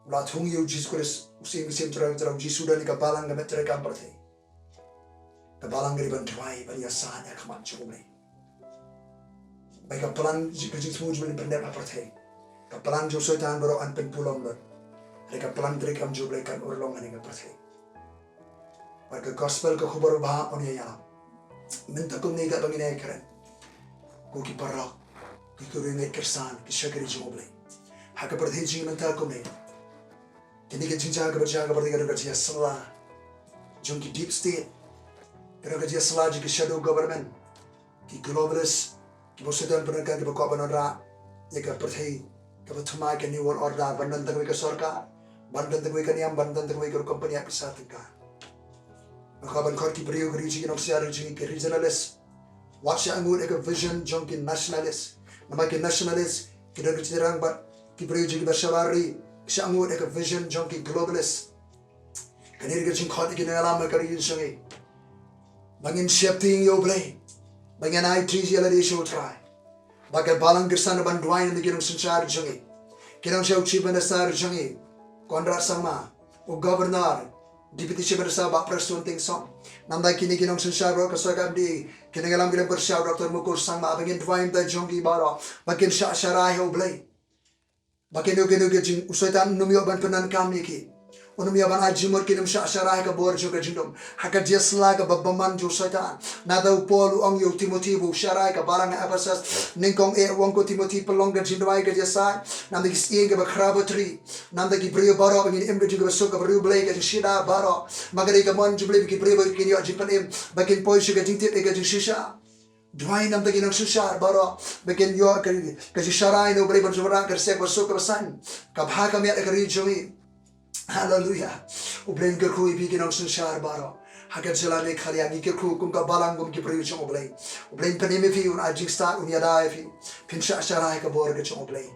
U la thung ïa u Jisu Khrist, u Syiem ki syiem, Trai ki trai, u Jisu, da kane ka balang ka met treikam pyrthei. Ka balang ka dei ban duwai, ban ïasaid ha khmat jong u Blei. Ba ka plan, ka jingthmu jong u Blei kan pyndep ha pyrthei. Ka plan jong u Soitan baroh kan pynpulom lut. Hynrei ka plan treikam jong u Blei kan urlong hangne ha pyrthei. Bad ka gospel, ka khubor babha, yn ïalam. Mynta kumne, katba ngin ïakren, ko ki paralok, ko ki riewngeit Khristan, ki shakri jong u Blei, ha ka pyrthei jong ngi mynta kumne, kane ka jingjia kaba jia ha ka pyrthei ka don ka jingïasylla jong ki deep state, ka don ka jingïasylla jong ki shadow government, ki globalist, kiba u Soitan pyndonkam, kiba kwah ban wanrah ïa ka pyrthei kaba thymmai, ka New World Order, ban don tang kawei ka sorkar, ban don tang kawei ka niam, ban don tang kawei ka company ap pisa tyngka. Ba kwah ban khot ki briew, ki ri jong ngi, ki nongsynshar jong ngi, ki regionalist, Wat shah ngut ïa ka vision jong ki nationalist. Namar ki nationalist ki don ka jingthrang bad ki briew jong ki ba shabar ri. Shah ngut ïa ka vision jong ki globalist. Kane ka jingkhot ïa ki nongïalam ha ka ri jong ngi. Ba ngin sheptieng ïa U Blei. Ba ngin aiti ïa lade sha U Trai. Ba ka Balang Khristan ban duwai na ki nongsynshar jong ngi. Ki nongshah, u Chief Minister jong ngi, Conrad Sangma, u Governor, Deputy Chief Minister Bah Prestone Tynsong. Namar kine ki nongsynshar baroh, ka sorkar M D A, ki nongïalam ki nongpyrshah, Doctor Mukul Sangma, ba ngin duwai na ka bynta jong ki baroh, ba kin shah sharai ha U Blei. Ba kino kino ki jing, u Soitan un ym ïoh ban pyndonkam ïa ki. Un ym ïoh ban ai jingmut, kin ym shah sharai ha ka bor jong ka jingdum, ha ka jingïasylla kaba bymman jong u Soitan. Nangta u Paul u ong ïa u Timothi ba u sharai ha ka balang ha Ephesus, nyngkong eh u ong ko Timothi, pynlong ka jingduwai ka jingïasaid. Namar ki sying kiba khraw batri. Namar ki briew baroh ba ngin im ka jingim kaba suk, ka briew Blei, ka jingshida baroh. Ma ka dei ka mon jong U Blei ba ki briew ba kin ïoh jingpynim, ba kin poi sha ka jingtip ïa ka jingshisha. Duwai namar ki nongsynshar baroh, ba kin ïoh ka, ka jingsharai na U Blei ban sumar ka sek ba suk kaba san, ka bha ka miat ha ka ri jong ngi. Haleluya. U Blei un kyrkhu ïa phi ki nongsynshar baroh. Ha ka jylla Meghalaya ngi kyrkhu kum ka balang, kum ki briew jong U Blei. U Blei un pynim ïa phi, un ai jingstad, un ïada ïa phi. Phin shah sharai ha ka bor ka jong U Blei.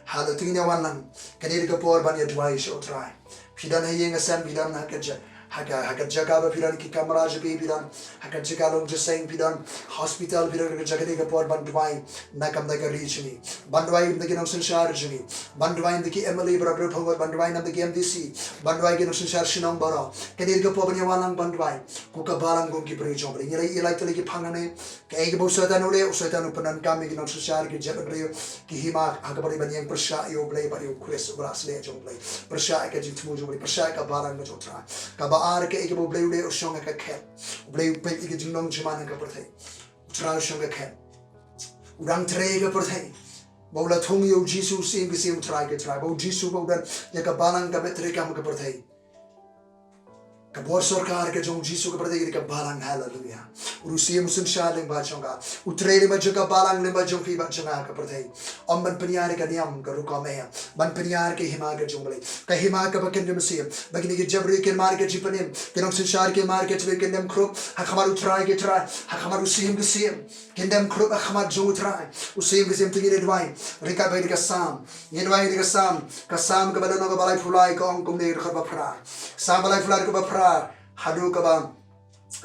Haleluya. Te ngin ïa wan lang. Kane ka dei ka por ban ïa duwai sha U Trai. Phi don ha ïing ha sem, phi don ha ka ja-, ha ka, ha ka jaka ba phi don, ki kamra jong phi phi don, ha ka jaka long jingïaseng phi don, hospital phi don, ka jaka, kane ka por ban duwai na ka bynta ka ri jong ngi. Ban duwai na ka bynta ki nongsynshar jong ngi. Ban duwai na ka bynta ki M L A baroh, ban duwai na ka bynta ki M D C, ban duwai ki nongsynshar shnong baroh. Kane ka dei ka por ban ïa wan lang ban duwai. Ko ka balang, ko ki briew jong U Blei. Ngi la ïa leit tylli ki phang hangne. Kaei kaba u Soitan u leh, u Soitan u pyndonkam ïa ki nongsynshar, ki jaitbynriew, ki hima ha ka bynta ban ïeng pyrshah ïa U Blei bad ïa U Khrist, uba la sleh jong U Blei. Pyrshah ïa ka jingthmu jong U Blei, pyrshah ïa ka balang ka jong U Trai. Kaba ar, kaei kaba U Blei u leh, u shong ha ka khet. U Blei u peit ïa ka jinglong jingman ha ka pyrthei. U Trai u shong ha ka khet. U dang trei ha ka pyrthei. Ba u la thung ïa U Jisu, u Syiem ki syiem, U Trai ki trai. Ba U Jisu ba u don ïa ka balang kaba treikam ha ka pyrthei. Ka bor sorkar ka jong U Jisu ka pyrthei ka dei ka balang, haleluya. U syiem u synshar lyngba jong ka. U trei lyngba jong ka balang, lyngba jong phi bad jong nga ha ka pyrthei. Ym ban pynïar ïa ka niam ka rukom eh. Ban pynïar ïa ka hima ka jong U Blei. Ka hima kaba kynja mynsiem. Ba kine ki jaitbynriew kin mad ïa ka jingpynim. Ki nongsynshar kin mad ïa ka jingpynim, kin dem khrup ha khmat U Trai ki trai. Ha khmat U Syiem ki syiem. Kin dem khrup ha khmat jong U Trai. U Syiem ki syiem, te ngin ïa duwai. Ryngkat bad ka Salm. Ngin duwai na ka Salm. Ka Salm kaba lynnong kaba laiphew lai ka ong kumne, dkhot ba phra. Salm ba laiphew lai, dkhot ba phra haduh kaba,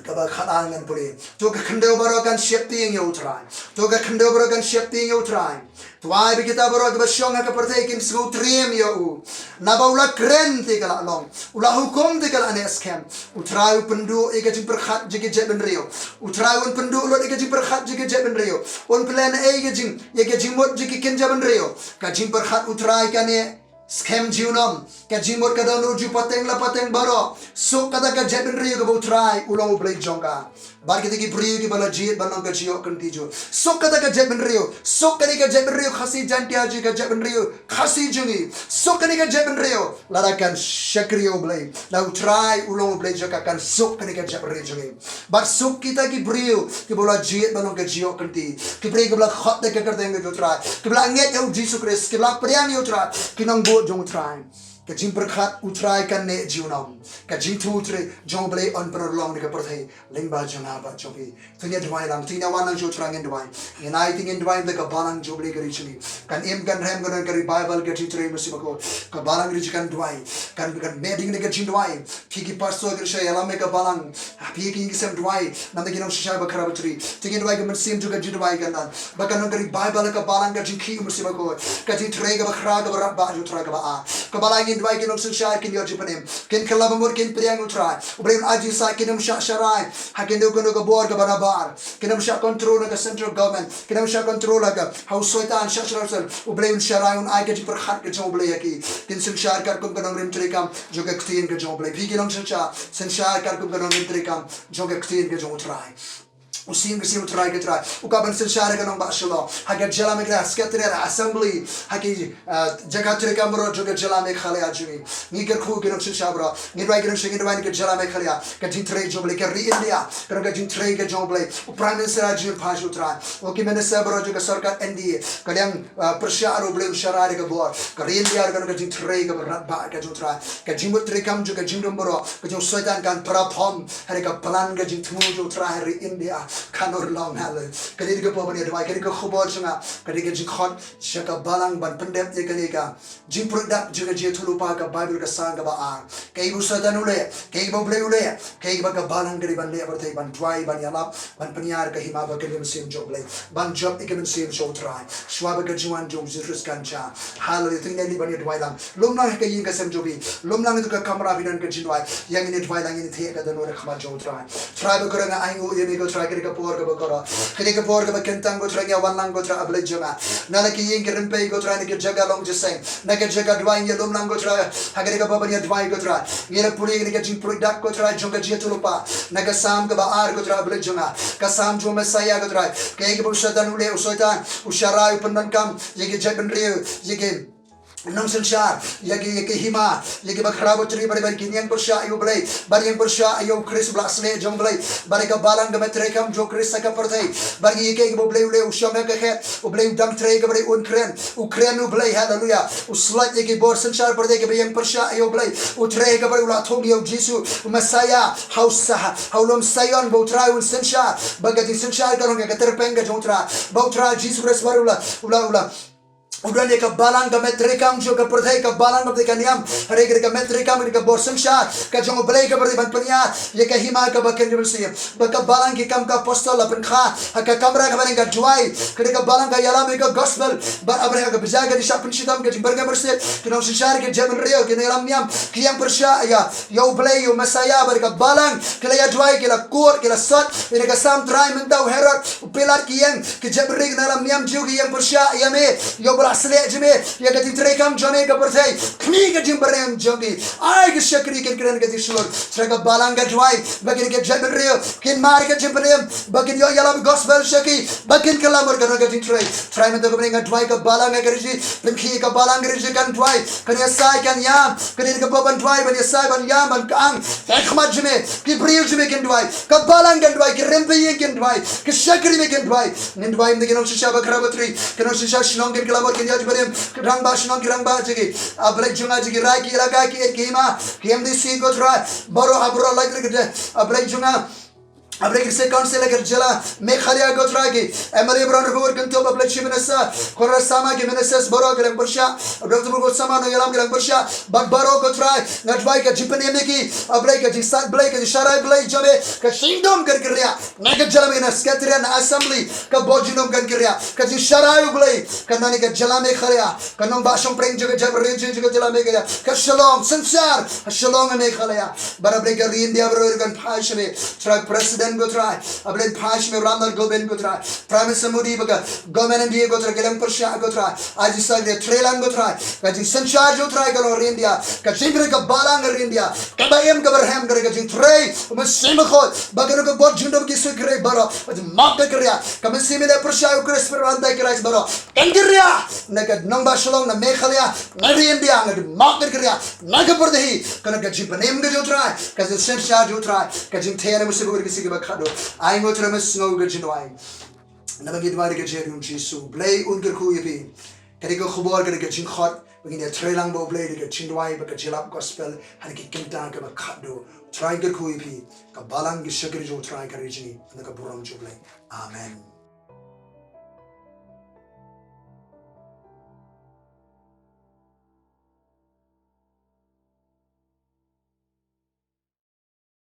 kaba khatar ngan pule. To ka khyndew baroh kan sheptieng ïa U Trai. To ka khyndew baroh kan sheptieng ïa U Trai. To ai ba kita baroh kiba shong ha ka pyrthei kin sngewtriem ïa u. Naba u la kren te ka la long. U la hukum te ka la neh skhem. U Trai u pynduh ïa ka jingpyrkhat jong ki jaitbynriew. U Trai un pynduh lut ïa ka jingpyrkhat jong ki jaitbynriew. Un pynlehnoh ïa ka jing, ïa ka jingmut jong ki kynja bynriew. Ka jingpyrkhat U Trai ka neh skhem junom. Ka jingmut ka dohnud jong u pateng la pateng baroh. Suk kata ka jaitbynriew kaba U Trai u long U Blei jong ka. Bad kita ki briew kiba la jied ban long ka jingïoh kynti jong u. Suk kata ka jaitbynriew. Suk kane ka jaitbynriew Khasi Jaiñtia jong ngi, ka jaitbynriew Khasi jong ngi. Suk kane ka jaitbynriew. Lada kan shakri ïa U Blei. Lada U Trai u long U Blei jong ka, kan suk kane ka jaitbynriew jong ngi. Bad suk kita ki briew kiba la jied ban long ka jingïoh kynti. Ki briew kiba la khot da ka kyrteng ka jong U Trai. Kiba la ngeit ïa U Jisu Khrist. Kiba la pdiang ïa U Trai. Ki nongbud jong U Trai. Ka jingpyrkhat U Trai kan neh junom. Ka jingthmu U Trai jong U Blei yn pynurlong na ka pyrthei lyngba jong nga bad jong phi. To ngin duwai lang, to ngin wan lang sha U Trai, ngin duwai. Ngin ai, to ngin duwai na ka bynta ka balang jong U Blei, ka ri jong ngi. Kan im kan rhem, kan don ka revival, ka jingtrei Mynsiem Bakhuid. Ka balang ri jong ngi kan duwai. Kan, kan mih ding na ka jingduwai. Phi ki pastor, ki nongshai ïalam ïa ka balang. Phi ki ïing ki sem, duwai namar ki nongsynshar ba khraw batri. To ngin duwai, ka mynsiem jong ka jingduwai kan don. Ba kan don ka revival ha ka balang, ka jingkhih Mynsiem Bakhuid. Ka jingtrei kaba khraw, kaba radbah jong U Trai kaba ar. Kaba lai, ngin duwai ki nongsynshar kin ïoh jingpynim. Kin kylla bamut, kin pdiang ïa U Trai. U Blei un ai jingshai, kin ym shah sharai ha kano kano ka bor kaba nabar. Kin ym shah control na ka central government. Kin ym shah control ha ka, ha u Soitan, shah sharai. U Blei un sharai, un ai ka jingpyrkhat ka jong U Blei ïa ki. Kin synshar katkum ka nongrim treikam jong ka ktien ka jong U Blei. Phi ki nongsynshar, synshar katkum ka nongrim treikam jong ka ktien ka jong U Trai. U Syiem ki syiem, U Trai ki trai. U kwah ban synshar ïa ka nongbah Shillong. Ha ka jylla Meghalaya, Secretariat, Assembly. Ha ki, ah, jaka treikam baroh jong ka jylla Meghalaya jong ngi. Ngi kyrkhu ki nongsynshar baroh. Ngi duwai ki nongsynshar, ngi duwai na ka jylla Meghalaya. Ka jingtrei jong U Blei, ka ri India. Ka don ka jingtrei ka jong U Blei. U Prime Minister jong ngi, pha sha U Trai. U ki minister baroh jong ka sorkar N D A. Ka liang, ah, pyrshah ruh, U Blei un sharai da ka bor. Ka ri India ka don ka jingtrei kaba radbah ka jong U Trai. Ka jingmut treikam jong ka jingdum baroh ka jong u Soitan kan praphom. Ha ri ka plan ka jingthmu jong U Trai ha ri India. Ka nor long, haleluya. Ka dei ka por ban ïa duwai, ka dei ka khubor jong nga, ka dei ka jingkhot sha ka balang ban pyndep ïa kane ka jingpyrdap jong ka jingïathuhlypa, ka Baibl ka sang kaba ar. Kaei ba u Soitan u leh, kaei ba U Blei u leh, kaei ba ka balang ka dei ban leh, ban duwai, ban ïalap, ban pynïar ka hima bad ka mynsiem jong U Blei, ban jop ïa ka mynsiem jong U Trai shuwa ba ka jingwan jong U Jisu Khrist kan jia. Haleluya. Te ngin ïa leit ban ïa duwai lang. Lum lang ha ka ïing ka sem jong phi. Lum lang ha ka kamra phi don ka jingduwai. Ïa ngin ïa duwai lang, ngin ïa thied ka dohnud ha khmat jong U Trai. Trai ba kyrhai, nga ainguh ïa me ko Trai, ka dei ka por kaba kordor, ka dei ka por kaba kyntang ko Trai, ngi ïa wan lang ko Trai, A Blei jong nga. Na la ki ïing ki rympei ko Trai, na ki jaka long jingïaseng, na ki jaka duwai ngi ïa lum lang ko Trai. Ha ka dei ka por ban ïa duwai ko Trai. Ngi ïa pule ïa ka jingpyrdap ko Trai jong ka jingïathuhlypa. Na ka Salm kaba ar ko Trai, A Blei jong nga, ka Salm jong u Messaïah ko Trai. Kaei kaba u Soitan u leh, u Soitan u sharai, u pyndonkam ïa ki jaitbynriew, ïa ki nongsynshar, ïa ki, ïa ki hima, ïa ki bakhraw batri, bad, bad kin ïeng pyrshah ïa U Blei, bad ïeng pyrshah ïa U Khrist ba la sleh jong U Blei. Bad ka balang ka met treikam jong U Khrist ha ka pyrthei. Bad ïa kaei kaba U Blei u leh, u shong ha ka khet, U Blei u dang trei, kaba dei un kren, u kren U Blei, haleluya. U slait ïa ki bor synshar pyrthei kiba ïeng pyrshah ïa U Blei. U trei, kaba dei u la thung ïa U Jisu, u Messaïah, ha u Sa-, ha u lum Sion ba U Trai un synshar. Ba ka jingsynshar ka long ka tyrpeng ka jong U Trai. Ba U Trai Jisu Khrist ba u la, u la, u la u don ïa ka balang ka met treikam jong ka pyrthei, ka balang ka pyrthei ka niam. Hynrei ka met treikam ka bor synshar ka jong U Blei kaba dei ban pynïar ïa ka hima kaba kynja mynsiem. Ba ka balang, Ki Kam ka Apostol la pynkha ha ka kamra kaba nyngkong, ka duwai, ka dei ka balang ka ïalam ïa ka gospel. Bad ha ka bynta ka jingshah pynshitom, ka jingbyrngem mynsiem, ki nongsynshar, ki jaitbynriew, ki nongïalam niam ki ïeng pyrshah ïa, ïa U Blei, ïa u Messaïah. Bad ka balang ki la ïa duwai, ki la kut, ki la sot. Ïa ka Salm, Trai, mynta u Herod, u Pilat, ki ïeng, ki jaitbynriew, ki nongïalam niam Jiw ki ïeng pyrshah ïa me, ïa u ba la sleh jong me, ïa ka jingtreikam jong me ha ka pyrthei. Khmih ka jingbyrngem jong ki. Ai ka shakri kin kren ka jingshlur. Trai, ka balang ka duwai ba kine ki jaitbynriew kin mar ka jingpynim, ba kin ïoh ïalam gospel sha ki, ba kin kylla bor, kan long ka jingtrei. Trai, mynta ka bneng nga duwai, ka balang ka ri, pynkhih ka balang ka ri, kan duwai, kan ïasai, kan ïam. Ka dei ka por ban duwai, ban ïasai, ban ïam, ban kyang. Ha khmat jong me ki briew jong me kin duwai, ka balang kan duwai, ki rympei ïing kin duwai, ki shakri me kin duwai. Ngin duwai ïa ki nongsynshar bakhraw batri, ki nongsynshar shnong kin kylla bor, kin ïa jingpynim, ki rangbah shnong, ki rangbah jong ki, A Blei jong nga, jong ki rai, ki elaka, ki eit, ki hima, ki M D C ko Trai, baroh, baroh, lait lait ki de, A Blei jong nga. A Blei, ki District Council ka jylla Meghalaya ko Trai, ki M L A baroh, Honorable Kyntup, A Blei, Chief Minister Conrad Sangma, ki ministers baroh ki la ïeng pyrshah, Doctor Mukul Sangma, nongïalam, ki la ïeng pyrshah, bad baroh ko Trai, nga duwai ka jingpynim ïa ki, A Blei, ka jingsad Blei, ka jingsharai Blei jong me, ka jingdum kan kyrïah na ka jylla Meghalaya, na Secretariat, na Assembly, ka bor jingdum kan kyrïah, ka jingsharai U Blei kan don ha ka jylla Meghalaya, ka nongbah shongpdeng jong ka jaitbynriew jong ka jylla Meghalaya, ka Shillong, synshar ha Shillong, ha Meghalaya. Bad A Blei, ka ri India baroh kan phai sha me. Trai, President ko Trai, A Blei, phai sha me, Ram Nath Kovind ko Trai, Prime Minister Modi, bad ka Government India ko Trai, ki la ïeng pyrshah ko Trai. Ai jingsaid, treilang ko Trai, ka jingsynshar jong U Trai ka long ha ri India, ka jingpynim ka balang ha ri India, kaba im kaba rhem, ka jingtrei U Mynsiem Bakhuid, ba ka long ka bor jingdum, ki sui kyrhai baroh, ka jingmap kan kyrïah, ka mynsiem ba pyrshah ïa U Khrist, pyrshah ïa U Antichrist baroh, kan kyrïah na ka nongbah Shillong, na Meghalaya, na ri India, ka jingmap kan kyrïah na ka pyrthei, ka long ka jingpynim ka jong U Trai, ka jingsynshar jong U Trai, ka jingthiang na U Mynsiem Bakhuid, ki sien kiba khatduh. Ai ko Trai, me sngew ka jingduwai. Naba ngi duwai da ka jingïaid U Jisu. Blei un kyrkhu ïa phi. Ka dei ka khubor, ka dei ka jingkhot ba ngin ïatreilang bad U Blei da ka jingduwai bad ka jingïalap gospel ha ki kynta kiba khatduh. Trai kyrkhu ïa phi. Ka balang, ki shakri jong U Trai, ka ri jong ngi, na ka burom jong U Blei. Amen.